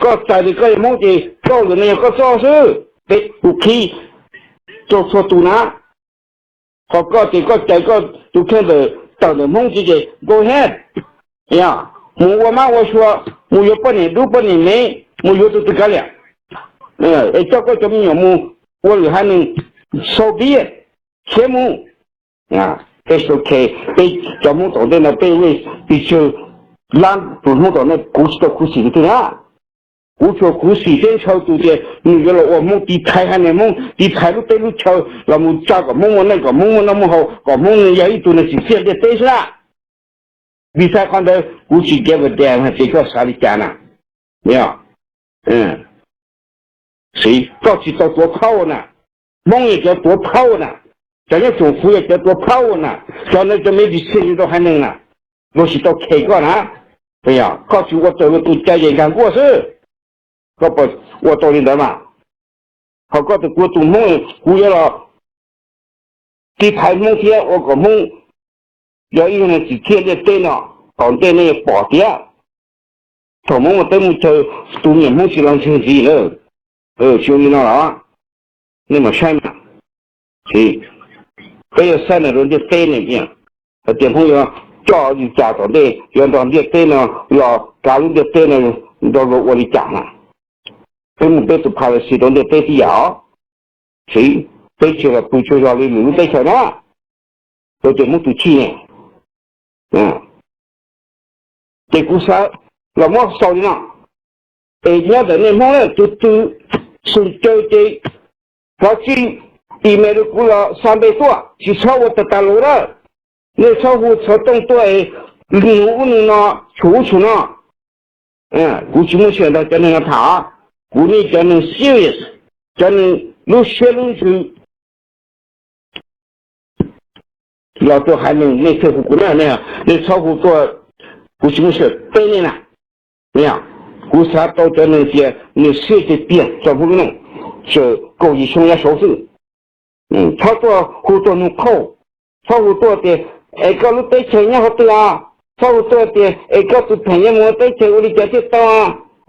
koj txais tias koj yog Hmoob ces koj lwm no yog koj txoj xwb, peb tus qhib rau txhua tus na. Qhov koj tias koj cais koj tus kheej ntawm tawm ntawm Hmoob txiv ces go ahead, mus ua mab ua sua, mus yuav poj niam dub poj niam me, mus yuav tus twg kav liam, es coj koj cov me nyuam mus ua lwm haiv neeg, so be it, khiav mus. Peb ok, peb cov Hmoob tom ntej no peb ua pis tsawg lab tus Hmoob tom ntej, kuv tsis tau khuv xim tus twg na. Kuv tsuas khuv xim thiab ntshaw tus tias nws yuav los ua Hmoob tiv thaiv haiv neeg Hmoob, tiv thaiv lub teb lub chaw los mus tsa kom Hmoob muaj neej, kom Hmoob muaj noj muaj haus, kom Hmoob yog ib tug neeg tsim txiaj ntiaj teb xwb na. Vim xav qhov ntawd kuv tsis give a damn hais tias koj xav li cas na. Koj tsis tau tuav power na. Hmoob yog cov tuav power na. Cov nyob tsoom fwv yog cov tuav power na. Cov ntawd cov medicine rau haiv neeg na. Luag tsis tau khem koj na. Koj tsis ua raws luag tus cai ces nkag nkuaj xwb. Koj puas ua tau li ntawd mas? Ho koj tus, kuv tus Hmoob, kuv yuav los tiv thaiv Hmoob thiab ua kom Hmoob yog ib tug neeg tsim txiaj ntiaj teb no, tom ntej nej yuav pom tias thaum Hmoob mus teb mus chaw, tus niam Hmoob tsis los ntseeg ntxiv lawm. Tsis ua li no los? Nej mam saib mas. Peb yuav saib na rau ntiaj teb ne, hais tias Hmoob yuav coj li cas tom ntej, yuav nrog ntiaj teb no los kav lub ntiaj teb no, nrog luag ua li cas na. Peb mus peb tus policy rau ntiaj teb tib yam os. Peb tsis los pw tsaug zog li lwm lub teb chaws na, rau tias Hmoob tus chij ne. Ces kuv xav los muab xaus li no, es nyob ntawm nej Hmoob na, tus twg xum caw ces thov tsij email rau kuv los xa npe tuaj, tsis txhob ua tag tas lus na. Nej txhob hu xov tooj tuaj es nug ub nug no, tshum ub tshum no. Kuv tsis muaj sij hawm nrog cov neeg no tham, kuv nej cov neeg serious, cov neeg lub siab lub ntsws los rau haiv neeg, nej thiaj hu kuv na, nej txhob hu tuaj, kuv tsis muaj sij hawm teb nej na. Kuv xav tau cov neeg tias nws siab tiag tiag txog Hmoob lub neej, txawm kaum yim xyoo yav saud xwb. Txhob tuaj hu tuaj nug qhauj, txhob hu tuaj tias es koj lub teb chaws nyob qhov twg os, txhob hu tuaj tias es koj tus pheem yuav mus ua teb chaws ua li cas thiaj tau,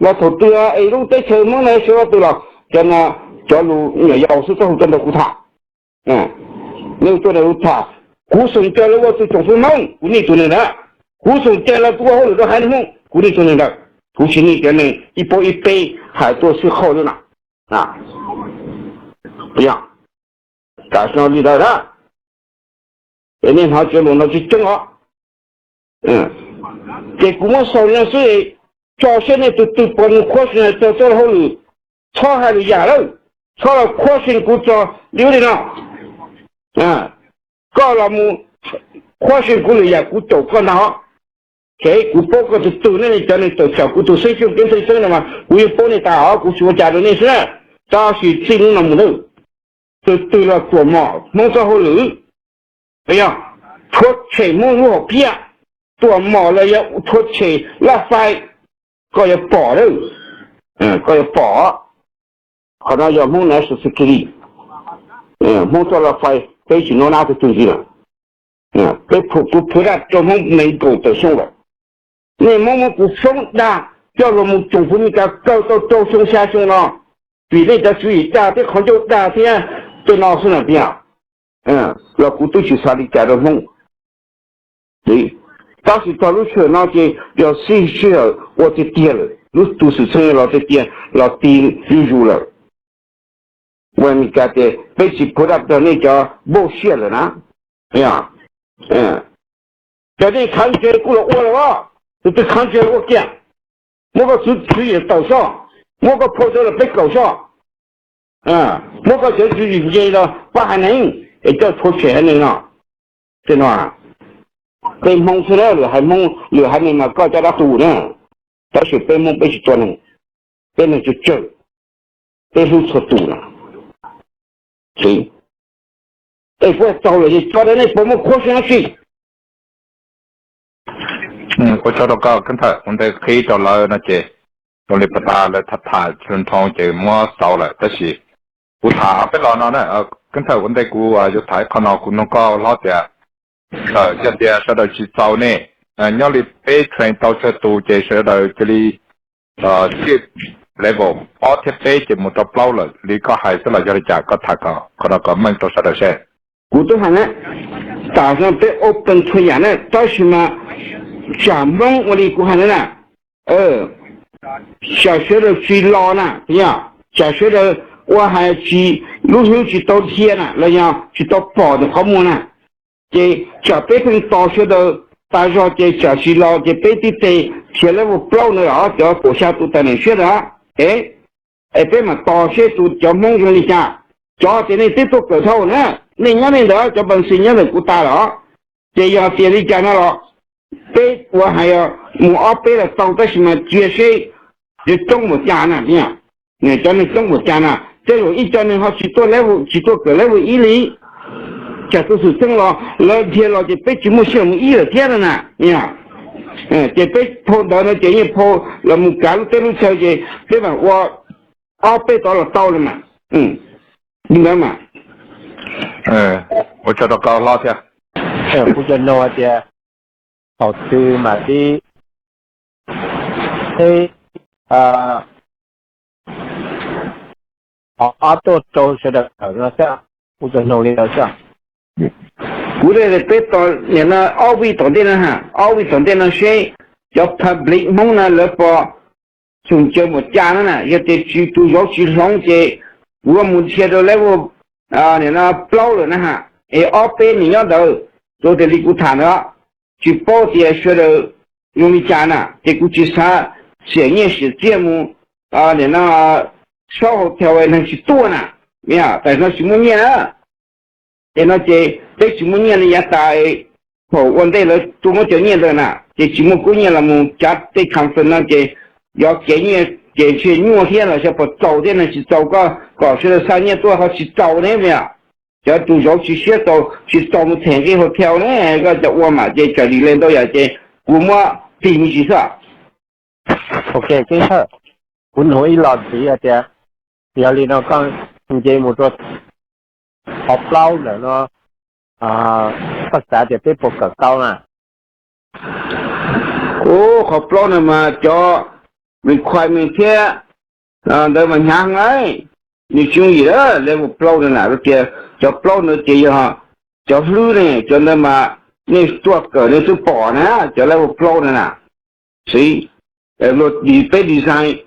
los thaum twg es lub teb chaws Hmoob no sawv ua twg los, cov no cov lus nyuam yaus xwb, txhob hu tuaj nrog kuv tham. Nej hu tuaj nrog kuv tham, kuv xum caw lawv ua tus tsoom fwv Hmoob, kuv nej tus neeg ntawd. Kuv xum caw lawv ua hauj lwm rau haiv neeg Hmoob, kuv nej tus neeg ntawd. Kuv tsis nej cov neeg ib pob ib peb hais tuaj xwb qhauj xwb na. Yog, tam sim no li ntawd na, es nej hnov cov lus no tseeb tseeb os. Ces kuv muab xaus li no xwb, tso seb nej tus twg puas mus qhuab xeev txog txoj hauj lwm, txhob hais lwm yam lawm, txhob los qhuab xeev kuv txog li ub li no. Koj los mus qhuab xeev kuv lwm yam kuv caum koj ntag. Ces kuv paub koj tus twg, nej cov neeg tawm tsam kuv tus xeeb xyuj keeb theej xeeb no mas kuv yeej paub nej tas os, kuv tsis ua cas rau nej xwb na. Tab sis txij hnub no mus lawm, tus twg los tuam mom Hmoob txoj hauj lwm, yog rhuav tshem Hmoob lub hom phiaj, tuam mom los yog rhuav tshem laj fais, koj yuav pom lawm, koj yuav pom. Qhov no yog Hmoob national security, Hmoob txoj laj fais peb tsis nov nab tus twg ntxiv lawm. Peb phu, kuv phu daj rau Hmoob nees nkaum tawm xyoo lawm. Nej Hmoob muab kuv foob dag coj los mus tsoom fwv Meskas kaw tau rau xyoo xya xyoo no, vim nej cov tswv yim dag thiab qhov ncauj dag thiab tej no xwb na tiag. Los kuv twb tsis xav li cas rau Hmoob. Tab sis txog lub sij hawm no ces yog xij sij hawm ua tiag tiag lawm, lub tus xwm txheej los tiag tiag los ti zuj zus lawm. Ua Meskas tias peb tsis phu daj rau nej cov npauj siab lawm na. Cov nej khav ntse kuj los ua lawm os, tus twg khav ntse los ua kiag. Muab koj tswv yim tawm soj, muab koj phau sawv los peb kaum soj, muab koj cov tswv yim nce los pab haiv neeg es coj rhuav tshem haiv neeg no. Tej no, tej Hmoob xwb na, lwm haiv Hmoob lwm haiv neeg mas koj coj dab tu na. Tab sis peb Hmoob peb tsis tua neeg, peb neeg tsawg tsawg, peb hlub txhua tus na. Es kuv txaug lawm ces tso rau nej puas muaj qhuab xeeb dab tsi. Ua tsaug rau koj keeb thawj, ua ntej qhib rau lawv no ces zoo li puag ta lawv tham tham tsis nroo ces muab xaus lawm, tab sis kuv tham peb los no na, keeb thawj ua ntej kuv yuav tham ib qho no kuv nug koj hlob tias, txawm yog tias sawv daws tsis txaus ne, nyob li peb train tau tsawg tus ces sawv daws cia li level ob thiab peb ces mus rau plaub lawm li koj hais xwb los yog li cas, koj tham qhov no kom meej rau sawv daws seb. Kuv twb hais na, tam sim no peb open txhua yam na, tab sis mas tsam Hmoob ua li kuv hais na na, tsam sawv daws tsis los na, yog tsam sawv daws ua hais tsis, lub hlwb tsis tau dhia na los yog tsis tau pom tus qhov muag na, ces tsam peb pheej tos sawv daws tas zog ces tsam tsis los ces peb tib teg khiav level plaub na los cov kaum xya tus tag neem siab ntawd, es peb mam tos seb tus cov Hmoob zoo li cas. Cov tias nej twb tuaj kawm dhau na, nej nyob nej ntawd, cov npas xis nyob ntawm kuv tas lawm, ces yog tias li cas no los peb ua hais mus ob peb los tau, tab sis mas cia seb cov coob npaum cas na, cov neeg coob npaum cas na, tej zaum ib co neeg ho tsis tuaj level, tsis tuaj kawm level ib li. Tsam tus xwm txheej los lawv dhia los ces peb tsis muaj sij hawm mus ib lawm thiab no na. Ces peb phau ntawv no ces yeej phau los mus kav lub teb lub chaw ces peb mam ua ob peb tod los tau no mas. Li ntawd mas. Ua tsaug rau koj hlob thiab. Kuv cov nug hais tias thaum twg mam li, e, qhov ob tuaj rau sawv daws kawm no xwb, kuv cov nug li ntawd xwb. Kuv peb tos nim no ob vij tom ntej no ha, ob vij tom ntej no seb cov public Hmoob no lawv puas xum caw mus cas no na, yog tias tsis, tus zauv tsis hloov ces kuv mus dhia rau level nim no plaub lawm na ha, es ob peb nws nyob ntawd, rau tias li kuv tham ntawd, tsis paub tias sawv daws zoo li cas na, ces kuv tsis xav xiam nyiaj xiam txiaj mus nim no saub hotel neeg tsis tuaj na, tam sim no tsis muaj nyiaj na. Ces no ces peb tsis muaj nyiaj li yav tas, thaum ua ntej lawv tuaj muab cov nyiaj ntawd na ces tsis muaj kub nyiaj los mus cav tej conference no ces yog kev nyiaj ces ntshe nyuaj thiab los xyov puas txaus thiab, neeg tsis txaus koj kom sawv daws xa nyiaj tuaj ho tsis txaus ne, cov tus zauv tsis siab txaus tsis txaus mus them nqi hotel ne, koj cov ua mam ces tsam delay ntau yam ces kuv muab tig me ntsis xwb. Ok, Keeb Thawj, kuv nug ib los ntxiv hais tias, yog li no koj nce mus rau qhov plaub ntawm no, koj xav tias peb puas kawm tau na? Ub, qhov plaub no mas cov requirement thiab ntawd mas hnyav heev lauj. Nws tsis yooj yim lawm, level plaub no na, tias cov plaub ntawd ces yog cov hlwb ne, cov ntawd mas nej tuaj kawm nej twb pom na, cov level plaub no na. Xwb, luag peb design,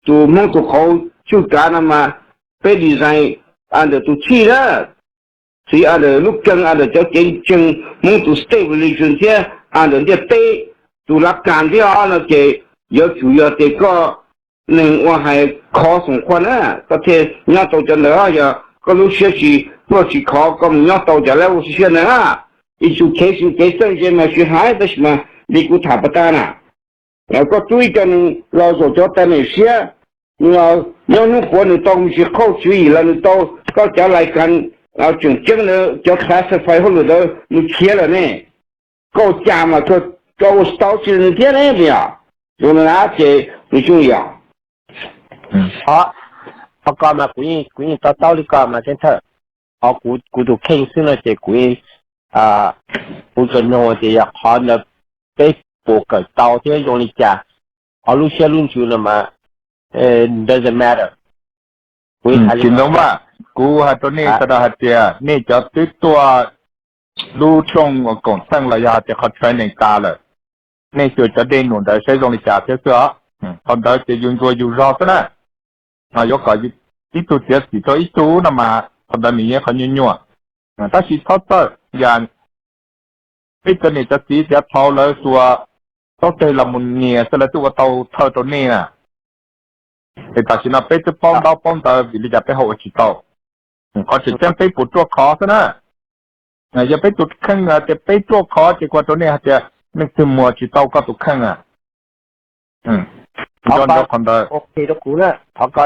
tus Hmoob tus qauv tsuj kav no mas peb design ntawm tus txhij na, xwb ntawm lub keeg, ntawm cov kev ntseeg Hmoob tus state religion thiab ntawm ntiaj teb tus lav kas thiab no ces yuav tsum yog tias koj neeg ua hais khov xoom qhua na, koj thiaj nyob tau cov ntawd. Yog koj lub siab tsis pluaj tsis khov, koj mus nyob tau cov lab ua siab ntawd na, ib txhia kev xwm kev txawj ntse mas tsis hais, tab sis mas li kuv tham pas tas na, koj rub ib co neeg los zaum cov tag niam siab, nws los nyob hnub qhuav nws tau mus tsis qhauj tswv yim los nws tau koj cov lais kas tseem ceeb ntawd, cov classified hauj lwm ntawd nws khiav lawm ne. Koj ua cas mas koj ua tsis tau tsi li thiab ne, yog zoo li na ces nws tsuas yog. Qhov, qhov ko mas kuv yeej to taub li ko mas Keeb Thawj. Qhov kuv tus kheej xwb no ces kuv, kuv tsuas nug tias yog qhov ntawd peb puas kawm tau thiab zoo li cas, qhov lub siab lub ntsws no mas doesn't matter. Tsis ntxoov Vaj, kuv hais rau nej sawv daws hais tias nej cov twb tuaj lub rooj koom txheej los yog hais tias qhov training tas lawm, nej xyuas cov dej num ntawd saib zoo li cas thiab xwb os. Qhov ntawd ces yus ntsuas yus zog xwb na. Yuav kom ib tug txiav txim rau ib tug no mas qhov ntawd nws yog qhov nyuaj nyuaj. Tab sis txhob txawj yam peb cov niam cov txiv tiav thaum lawv xuas taub teg los mus nias xwb lawv twb ua tau thawj rau nej na. Es tam sim no peb twb paub ntaub paub ntawv vim li cas peb ho ua tsis tau. Qhov tseem ceeb peb puas ruaj khov xwb na. Yog peb tus kheej tias peb ruaj khov ces kuv hais rau nej hais tias leej twg muag tsis tau koj tus kheej na. Nco nco qhov ntawd. Thov ko,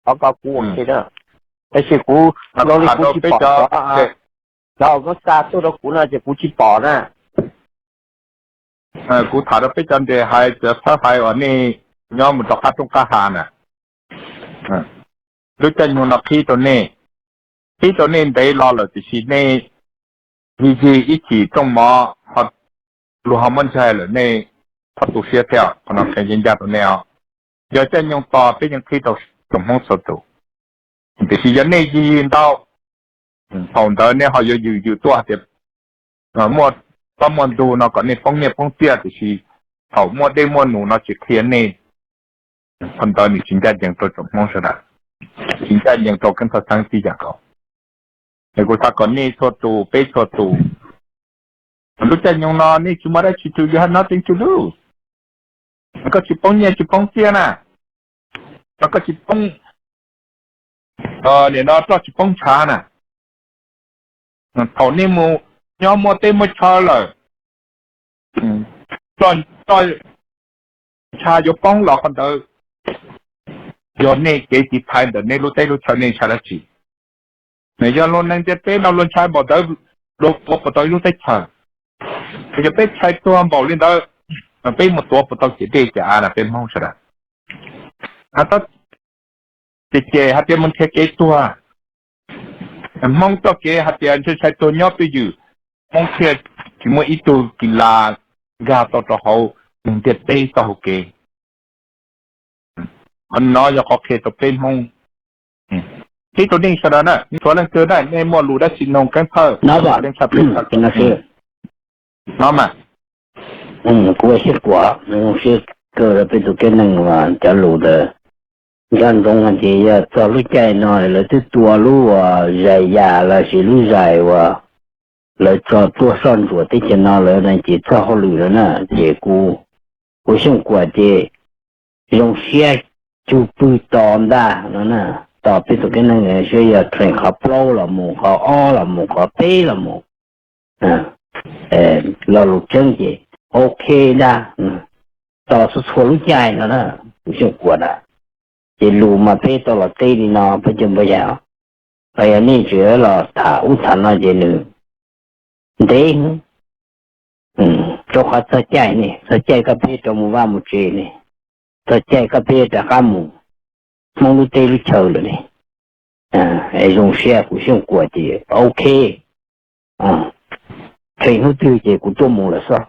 thov ko kuv, tab sis kuv, kuv xa tuaj rau kuv no ces kuv tsis pom na. Kuv tham rau peb cov nres hais txawv txhawb hais uas nej nyob mus rau qab roob qab hav na, lub caij nyoog no qhib rau nej, qhib rau nej ntev los lawm tiam sis nej yig yig ib chim rooj mov ho luag ho muab ntshai lawm, nej txhob tu siab thiab, qhov no qhia ncaj ncaj rau nej os. Yog caij nyoog tos peb yeej qhib rau tsoom Hmoob txhua tus, tiam sis yog nej yig yig ntau, thaum ntawd nej ho yuav yws yws tuaj hais tias muaj pab muaj ntug no kom nej poob nyiaj poob txiaj, tiam sis thaum muaj dej muaj num no tsis qhia nej, qhov ntawd nws tsis ncaj ncees rau tsoom Hmoob sawv daws, tsis ncaj ncees rau Keeb Thawj Xeeb tib yam nkaus. Es kuv xav kom nej txhua tus, peb txhua tus, lub caij nyoog no nej tsis muaj dab tsi to lose, nothing to lose. Koj tsis poob nyiaj tsis poob txiaj na, koj tsis poob, nim no roj tsis poob ntshav na. Thaum nej mus nyob muaj teb muaj chaw lawm, roj ntshav yuav poob los qhov ntawd yog nej kev tiv thaiv ntawm nej lub teb lub chaw, nej ntshai dab tsi? Nws yog luag neeg ntiaj teb no luag ntshai npaum ntawd, luag tuav puas tau ib lub teb chaws? Yog peb ntshai tuag npaum li ntawd, peb mus tuav puas tau ces dej ces av na peb Hmoob sawv daws. Ces ces hais tias mus nrhiav kev tuag, Hmoob txoj kev hais tias ntshai ntshai tuag nyob twj ywm, Hmoob thiaj tsis muaj ib tug kis las nkag tau rau hauv ntiaj teb txoj hau kev. Qhov no yog qhov qhia rau peb Hmoob. Qhib rau nej sawv daws na, txhua leej twg na, nej muaj lus dab tsi noog Keeb Thawj, Keeb Thawj peb no mas. Kuv ua siab kuas, siab kawg rau peb tus kab neeg uas cov lus ntawd. Nco ntsoov hais tias yog txog lub caij no lawv twb tua lub uas zais yas los sis lub zais uas lawv tso tuaj soj ntsuam teb chaws no lawm no ces txog hauj lwm lawm na. Ces kuv, kuv Xyooj Kuam ces zoo siab cug pwg tos ntag no na, tos peb tus kab neeg saib yog train qhov plaub los mus, qhov ob los mus, qhov peb los mus. Lo lus tseeb ces ok ntag, tos txhua txhua lub caij no na, kuv Xyooj Kuam na. Ces lus mas peb tau los teb li no peb cov npawg yau, los yog nej tseem los tham ub tham no ces nws ntev, rau qhov txog caij ne, txog caij koj peb rov mus vaj mus tsev ne, txog caij koj peb rov qab mus Hmoob lub teb lub chaw lawm ne. Zoo siab, kuv Xyooj Kuam ces ok, pheej hnub twg ces kuv tuaj mus lawm xwb.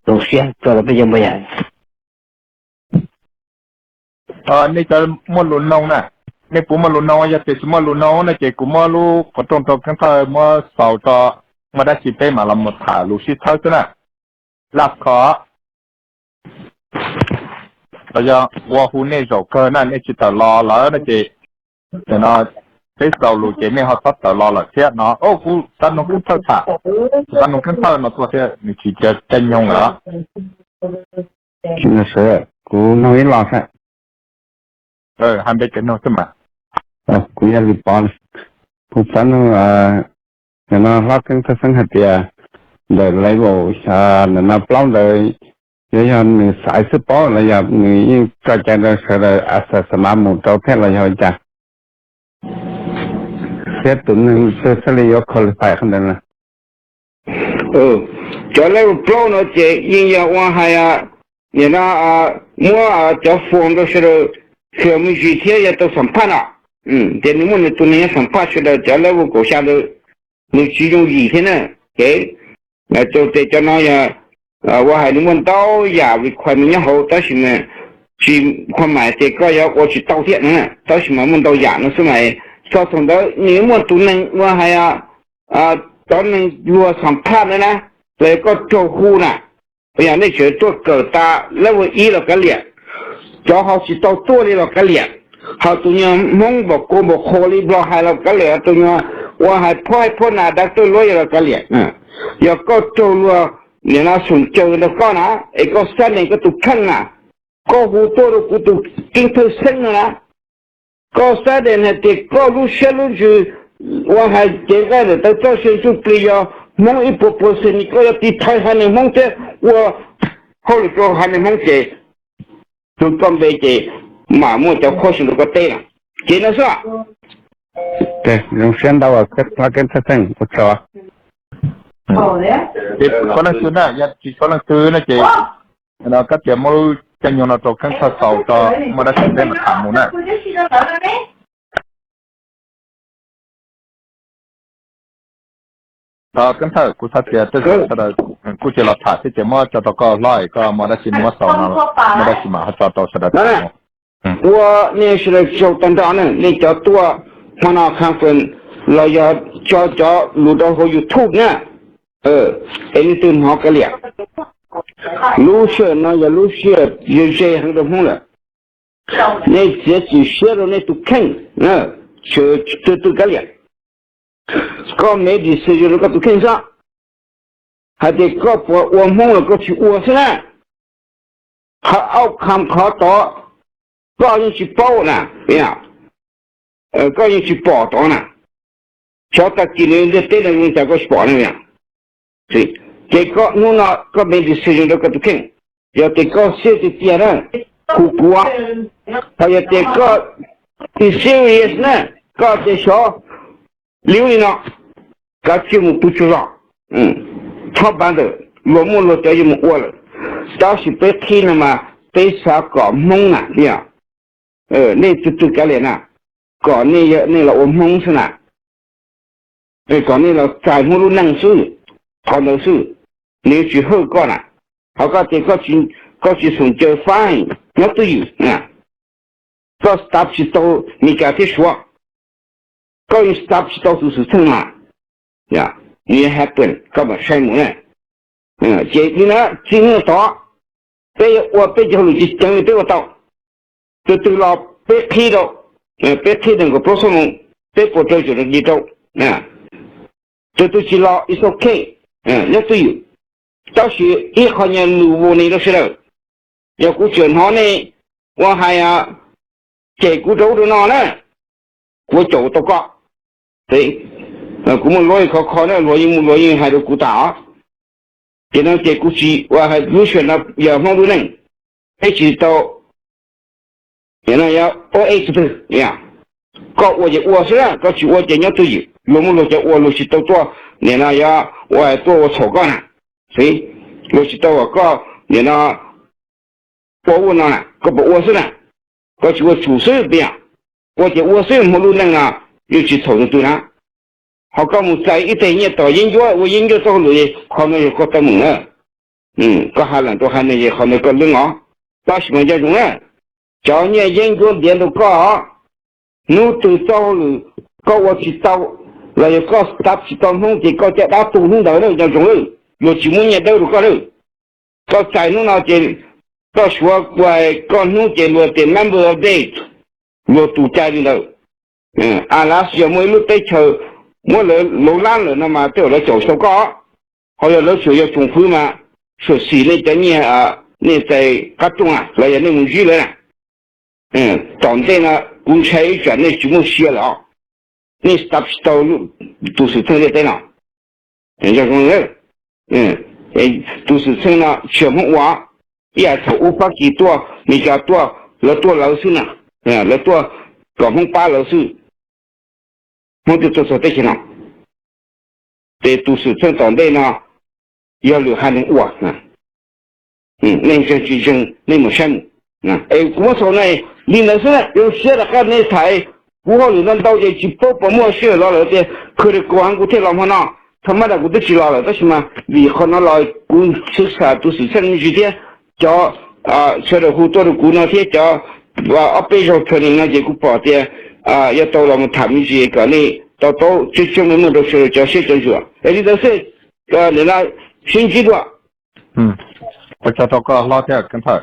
Zoo siab tso rau peb cov npawg yau. Nej cov muaj lus noog na, nej puas muaj lus noog? Yog tias tsis muaj lus noog no ces kuv muab lub qhov rooj rau Keeb Thawj muab xaus tso, muaj dab tsi peb mam los mus tham lus sib txhawb xwb na. Last call, los yog ua hu nej zaum kawg na, nej tsis tawm los lawm no ces nim no peb xaus lus ces nej ho txhob tawm los lawm thiab no. Kuv xav noog Keeb Thawj tham, xav noog Keeb Thawj no tuaj thiab, nws tsis cia caij nyoog lawm. Sawv daws, kuv nug ib los saib. Hais npe cov nug xwb mas. Kuv yog Lis Pov. Kuv xav nug, nim no hlob Keeb Thaj Xeeb hais tias ntawm level, nim no plaub ntawd, yuav yog nws xaiv xwb paub los yog nws yeej tso cai rau sawv daws a xa xa mav mus rau thiab los yog ua cas? Thiab tus neeg twg thiaj li yuav qualify qhov ntawd na? Cov level plaub no ces yeej yog ua hais, nim no muab cov form rau sawv daws fill me ntsis thiab yog tau xam phaj no. Ces nws muaj nws tus neeg nyob xam phaj sawv daws cov level kaum xya ntawd, nws tsis yooj yim thiab na. Ces cov no yog ua hais nws muaj ntau yam requirement nyob hauv tab sis mas tsis, qhov mas ces koj yuav ua tsis tau thiab na, tab sis mas muaj ntau yam no xwb mas. Txog thaum ntawd nws muaj tus neeg ua hais cov neeg luag xam phaj na na, los yog koj raug hu na, yog nej tseem tuaj kawm tas level ib los kav liam, cov ho tsis tau tuaj li los kav liam, ho tus nyuag Hmoob npaum kua npaum qhua li Nplog hais los kav liam, tus nyuag ua hais phob hais phob nas dav tuaj luab yog los kav liam. Yog koj raug luag nim no xoom caw rau koj na, es koj xab dees koj tus kheej na, koj hu tuaj rau kuv tus Keeb Thaj Xeeb no na, koj xab dees hais tias koj lub siab lub ntsws ua hais cev nqaij ntawm taw txoj sia ntsuj plig yog Hmoob ib puas percent, koj yuav tiv thaiv haiv neeg Hmoob thiab ua hauj lwm rau haiv neeg Hmoob ces tus koj npe ces mam muaj cov qhuab xyuas rau koj teb na. Ces no xwb. Zoo siab ntau, Keeb Thaj Xeeb, ua tsaug. Ces tshuav leej twg na, yog tsis tshuav leej twg no ces koj tias muab lub caij nyoog no rau Keeb Thaj Xeeb tso, muaj dab tsi peb mam tham mus na. Keeb Thaj, kuv xav tias tej zaum sawv daws kuj tsis los tham thiab ces muab tso rau koj hlob, koj muaj dab tsi muab xaus no, muaj dab tsi mam ho tso rau sawv daws tham mus. Ua nej sawv daws tsaug tag nrho na, nej cov tuaj hmo no conference los yog tso cov lus rau hauv YouTube na, es leej twg hnov kav liam. Lub sij hawm no yog lub sij hawm ze ze heev rau Hmoob lawm. Nej txiav txim siab rau nej tus kheej, txhob twv twg kav liam. Koj make decision rau koj tus kheej xwb, hais tias koj puas ua Hmoob los koj tsis ua xwb na. Qhov outcome qhov tod koj yeej tsis paub na, koj yeej tsis pom tod na. Xyov tag kis nws ntiaj teb no zoo cas koj tsis pom na. Ces koj hnub no koj make decision rau koj tus kheej. Yog tias koj serious tiag tiag na, hu kuv. Ho yog tias koj tsis serious na, koj tias xyov li ub li no, kav tsij mus pw tsaug zog. Txhob pab ntawm, luag muaj luag cov yuav mus ua lawm. Tab sis peb qhib no mas peb xav kom Hmoob na, nej twg twg kav liam na, kom nej, nej los ua Hmoob xwb na, kom nej los txais Hmoob lub neej xwb, qhov ntawd xwb. Nws tsis hawj koj na, ho koj tias koj tsis xoom caw fine, nyob twj ywm. Koj stop tsis tau Meskas thiab Suav, koj yeej stop tsis tau tus xwm txheej mas, nws yuav happen koj mam saib mus na. Ces li no, txij hnub no tod, peb yuav ua peb cov hauj lwm ceev ceev li peb ua tau. Tus twg los peb qhib rau, peb qhib nees nkaum plaub xuab moos, peb puas raug tsuam rau li rau. Tus twg tsis los it's okay, nyob twj ywm. Tab sis ib qho nyuag lus warning rau sawv daws, yog kuv tseem hnov nej ua hais cem kuv rau ub rau no na, kuv caum tau koj. Kuv muaj luag khov kho na, luag yeej muaj luag yeej hais rau kuv tas os. Ces no ces kuv tsis ua hais lub sij hawm no yog Hmoob lub neej, peb tsis tau ua ej tug twg. Koj ua ces ua xwb, koj tsis ua ces nyob twj ywm. Luag muaj luag cov ua, luag tsis tau tuaj nim no yog ua tuaj ua txhaum koj na. Luag tsis tau kom koj nim no ua ua no na, koj puas ua xwb na? Koj tsis ua tsum xwb tiag, ua ces ua xwb, Hmoob lub neej no yeej tsis txhaum tus twg na. Ho koj mus txais ib teg nyiaj tom yeeb ncuab ua yeeb ncuab txoj hauj lwm, qhov no yog koj teeb meem na. Koj hais lees rau haiv neeg es qhov ntawd koj leej os. Tab sis mas nco ntsoov na, cov nyiaj yeeb ncuab ntiav rau koj, hnub twg txoj hauj lwm koj ua tsis tau los yog koj stop tsis tau Hmoob ces koj caj dab tu hnub ntawd na, nco ntsoov lawm, luag tsis muab nyiaj dawb rau koj lawm. Koj txais hnub no ces koj suav ua koj hnub ces luag tias number of days, luag tus cai li ntawd. A las yog muaj ib lub teb chaws muab lawv lauv lab lawm no mas tej zaum lawv caum sau koj, ho yog lawv tsuas yog tsoom fwv mas tsuas xim nej cov nyiaj nej txais qab rooj los yog nej mus zib lawm na. Tom ntej no kuv ntshai ib tsam nej tsis muaj sia lawm os, nej stop tsis tau tus xwm txheej ntiaj teb no. Tus xwm txheej no tsis yog Hmoob ua, ib yam thaum ub Fab Kis tuaj, Mes Kas tuaj, lawv tuaj lawv xwb na, lawv tuaj kom Hmoob pab lawv xwb. Hmoob thiaj tuaj txog teb chaws no. Ces tus xwm txheej tom ntej no yog lwm haiv neeg ua. Nej ntseeg tsis ntseeg nej mus saib mus. Es kuv muab xaus no li ntawd xwb na, zoo siab rov qab nej tham, kuv hauj lwm ntau ntau ces tsis paub puas muaj sij hawm los lawm tias khaws rau kuv heev kuv thiaj los hmo no. Thaum mab ram kuv twb tsis los lawm tab sis mas vim qhov no los kuv xwb xam tus xwm txheej me ntsis thiab cov sawv daws hu tuaj rau kuv no thiab cov ob peb zaug training no ces kuv pom tias yuav tau los mus tham me ntsis kom nej tau paub tseeb tseeb muaj muaj rau sawv daws cov siab cov ntsws. Es li ntawd xwb, nim no sib ntsib dua. Ua tsaug rau koj hlob thiab Keeb Thawj.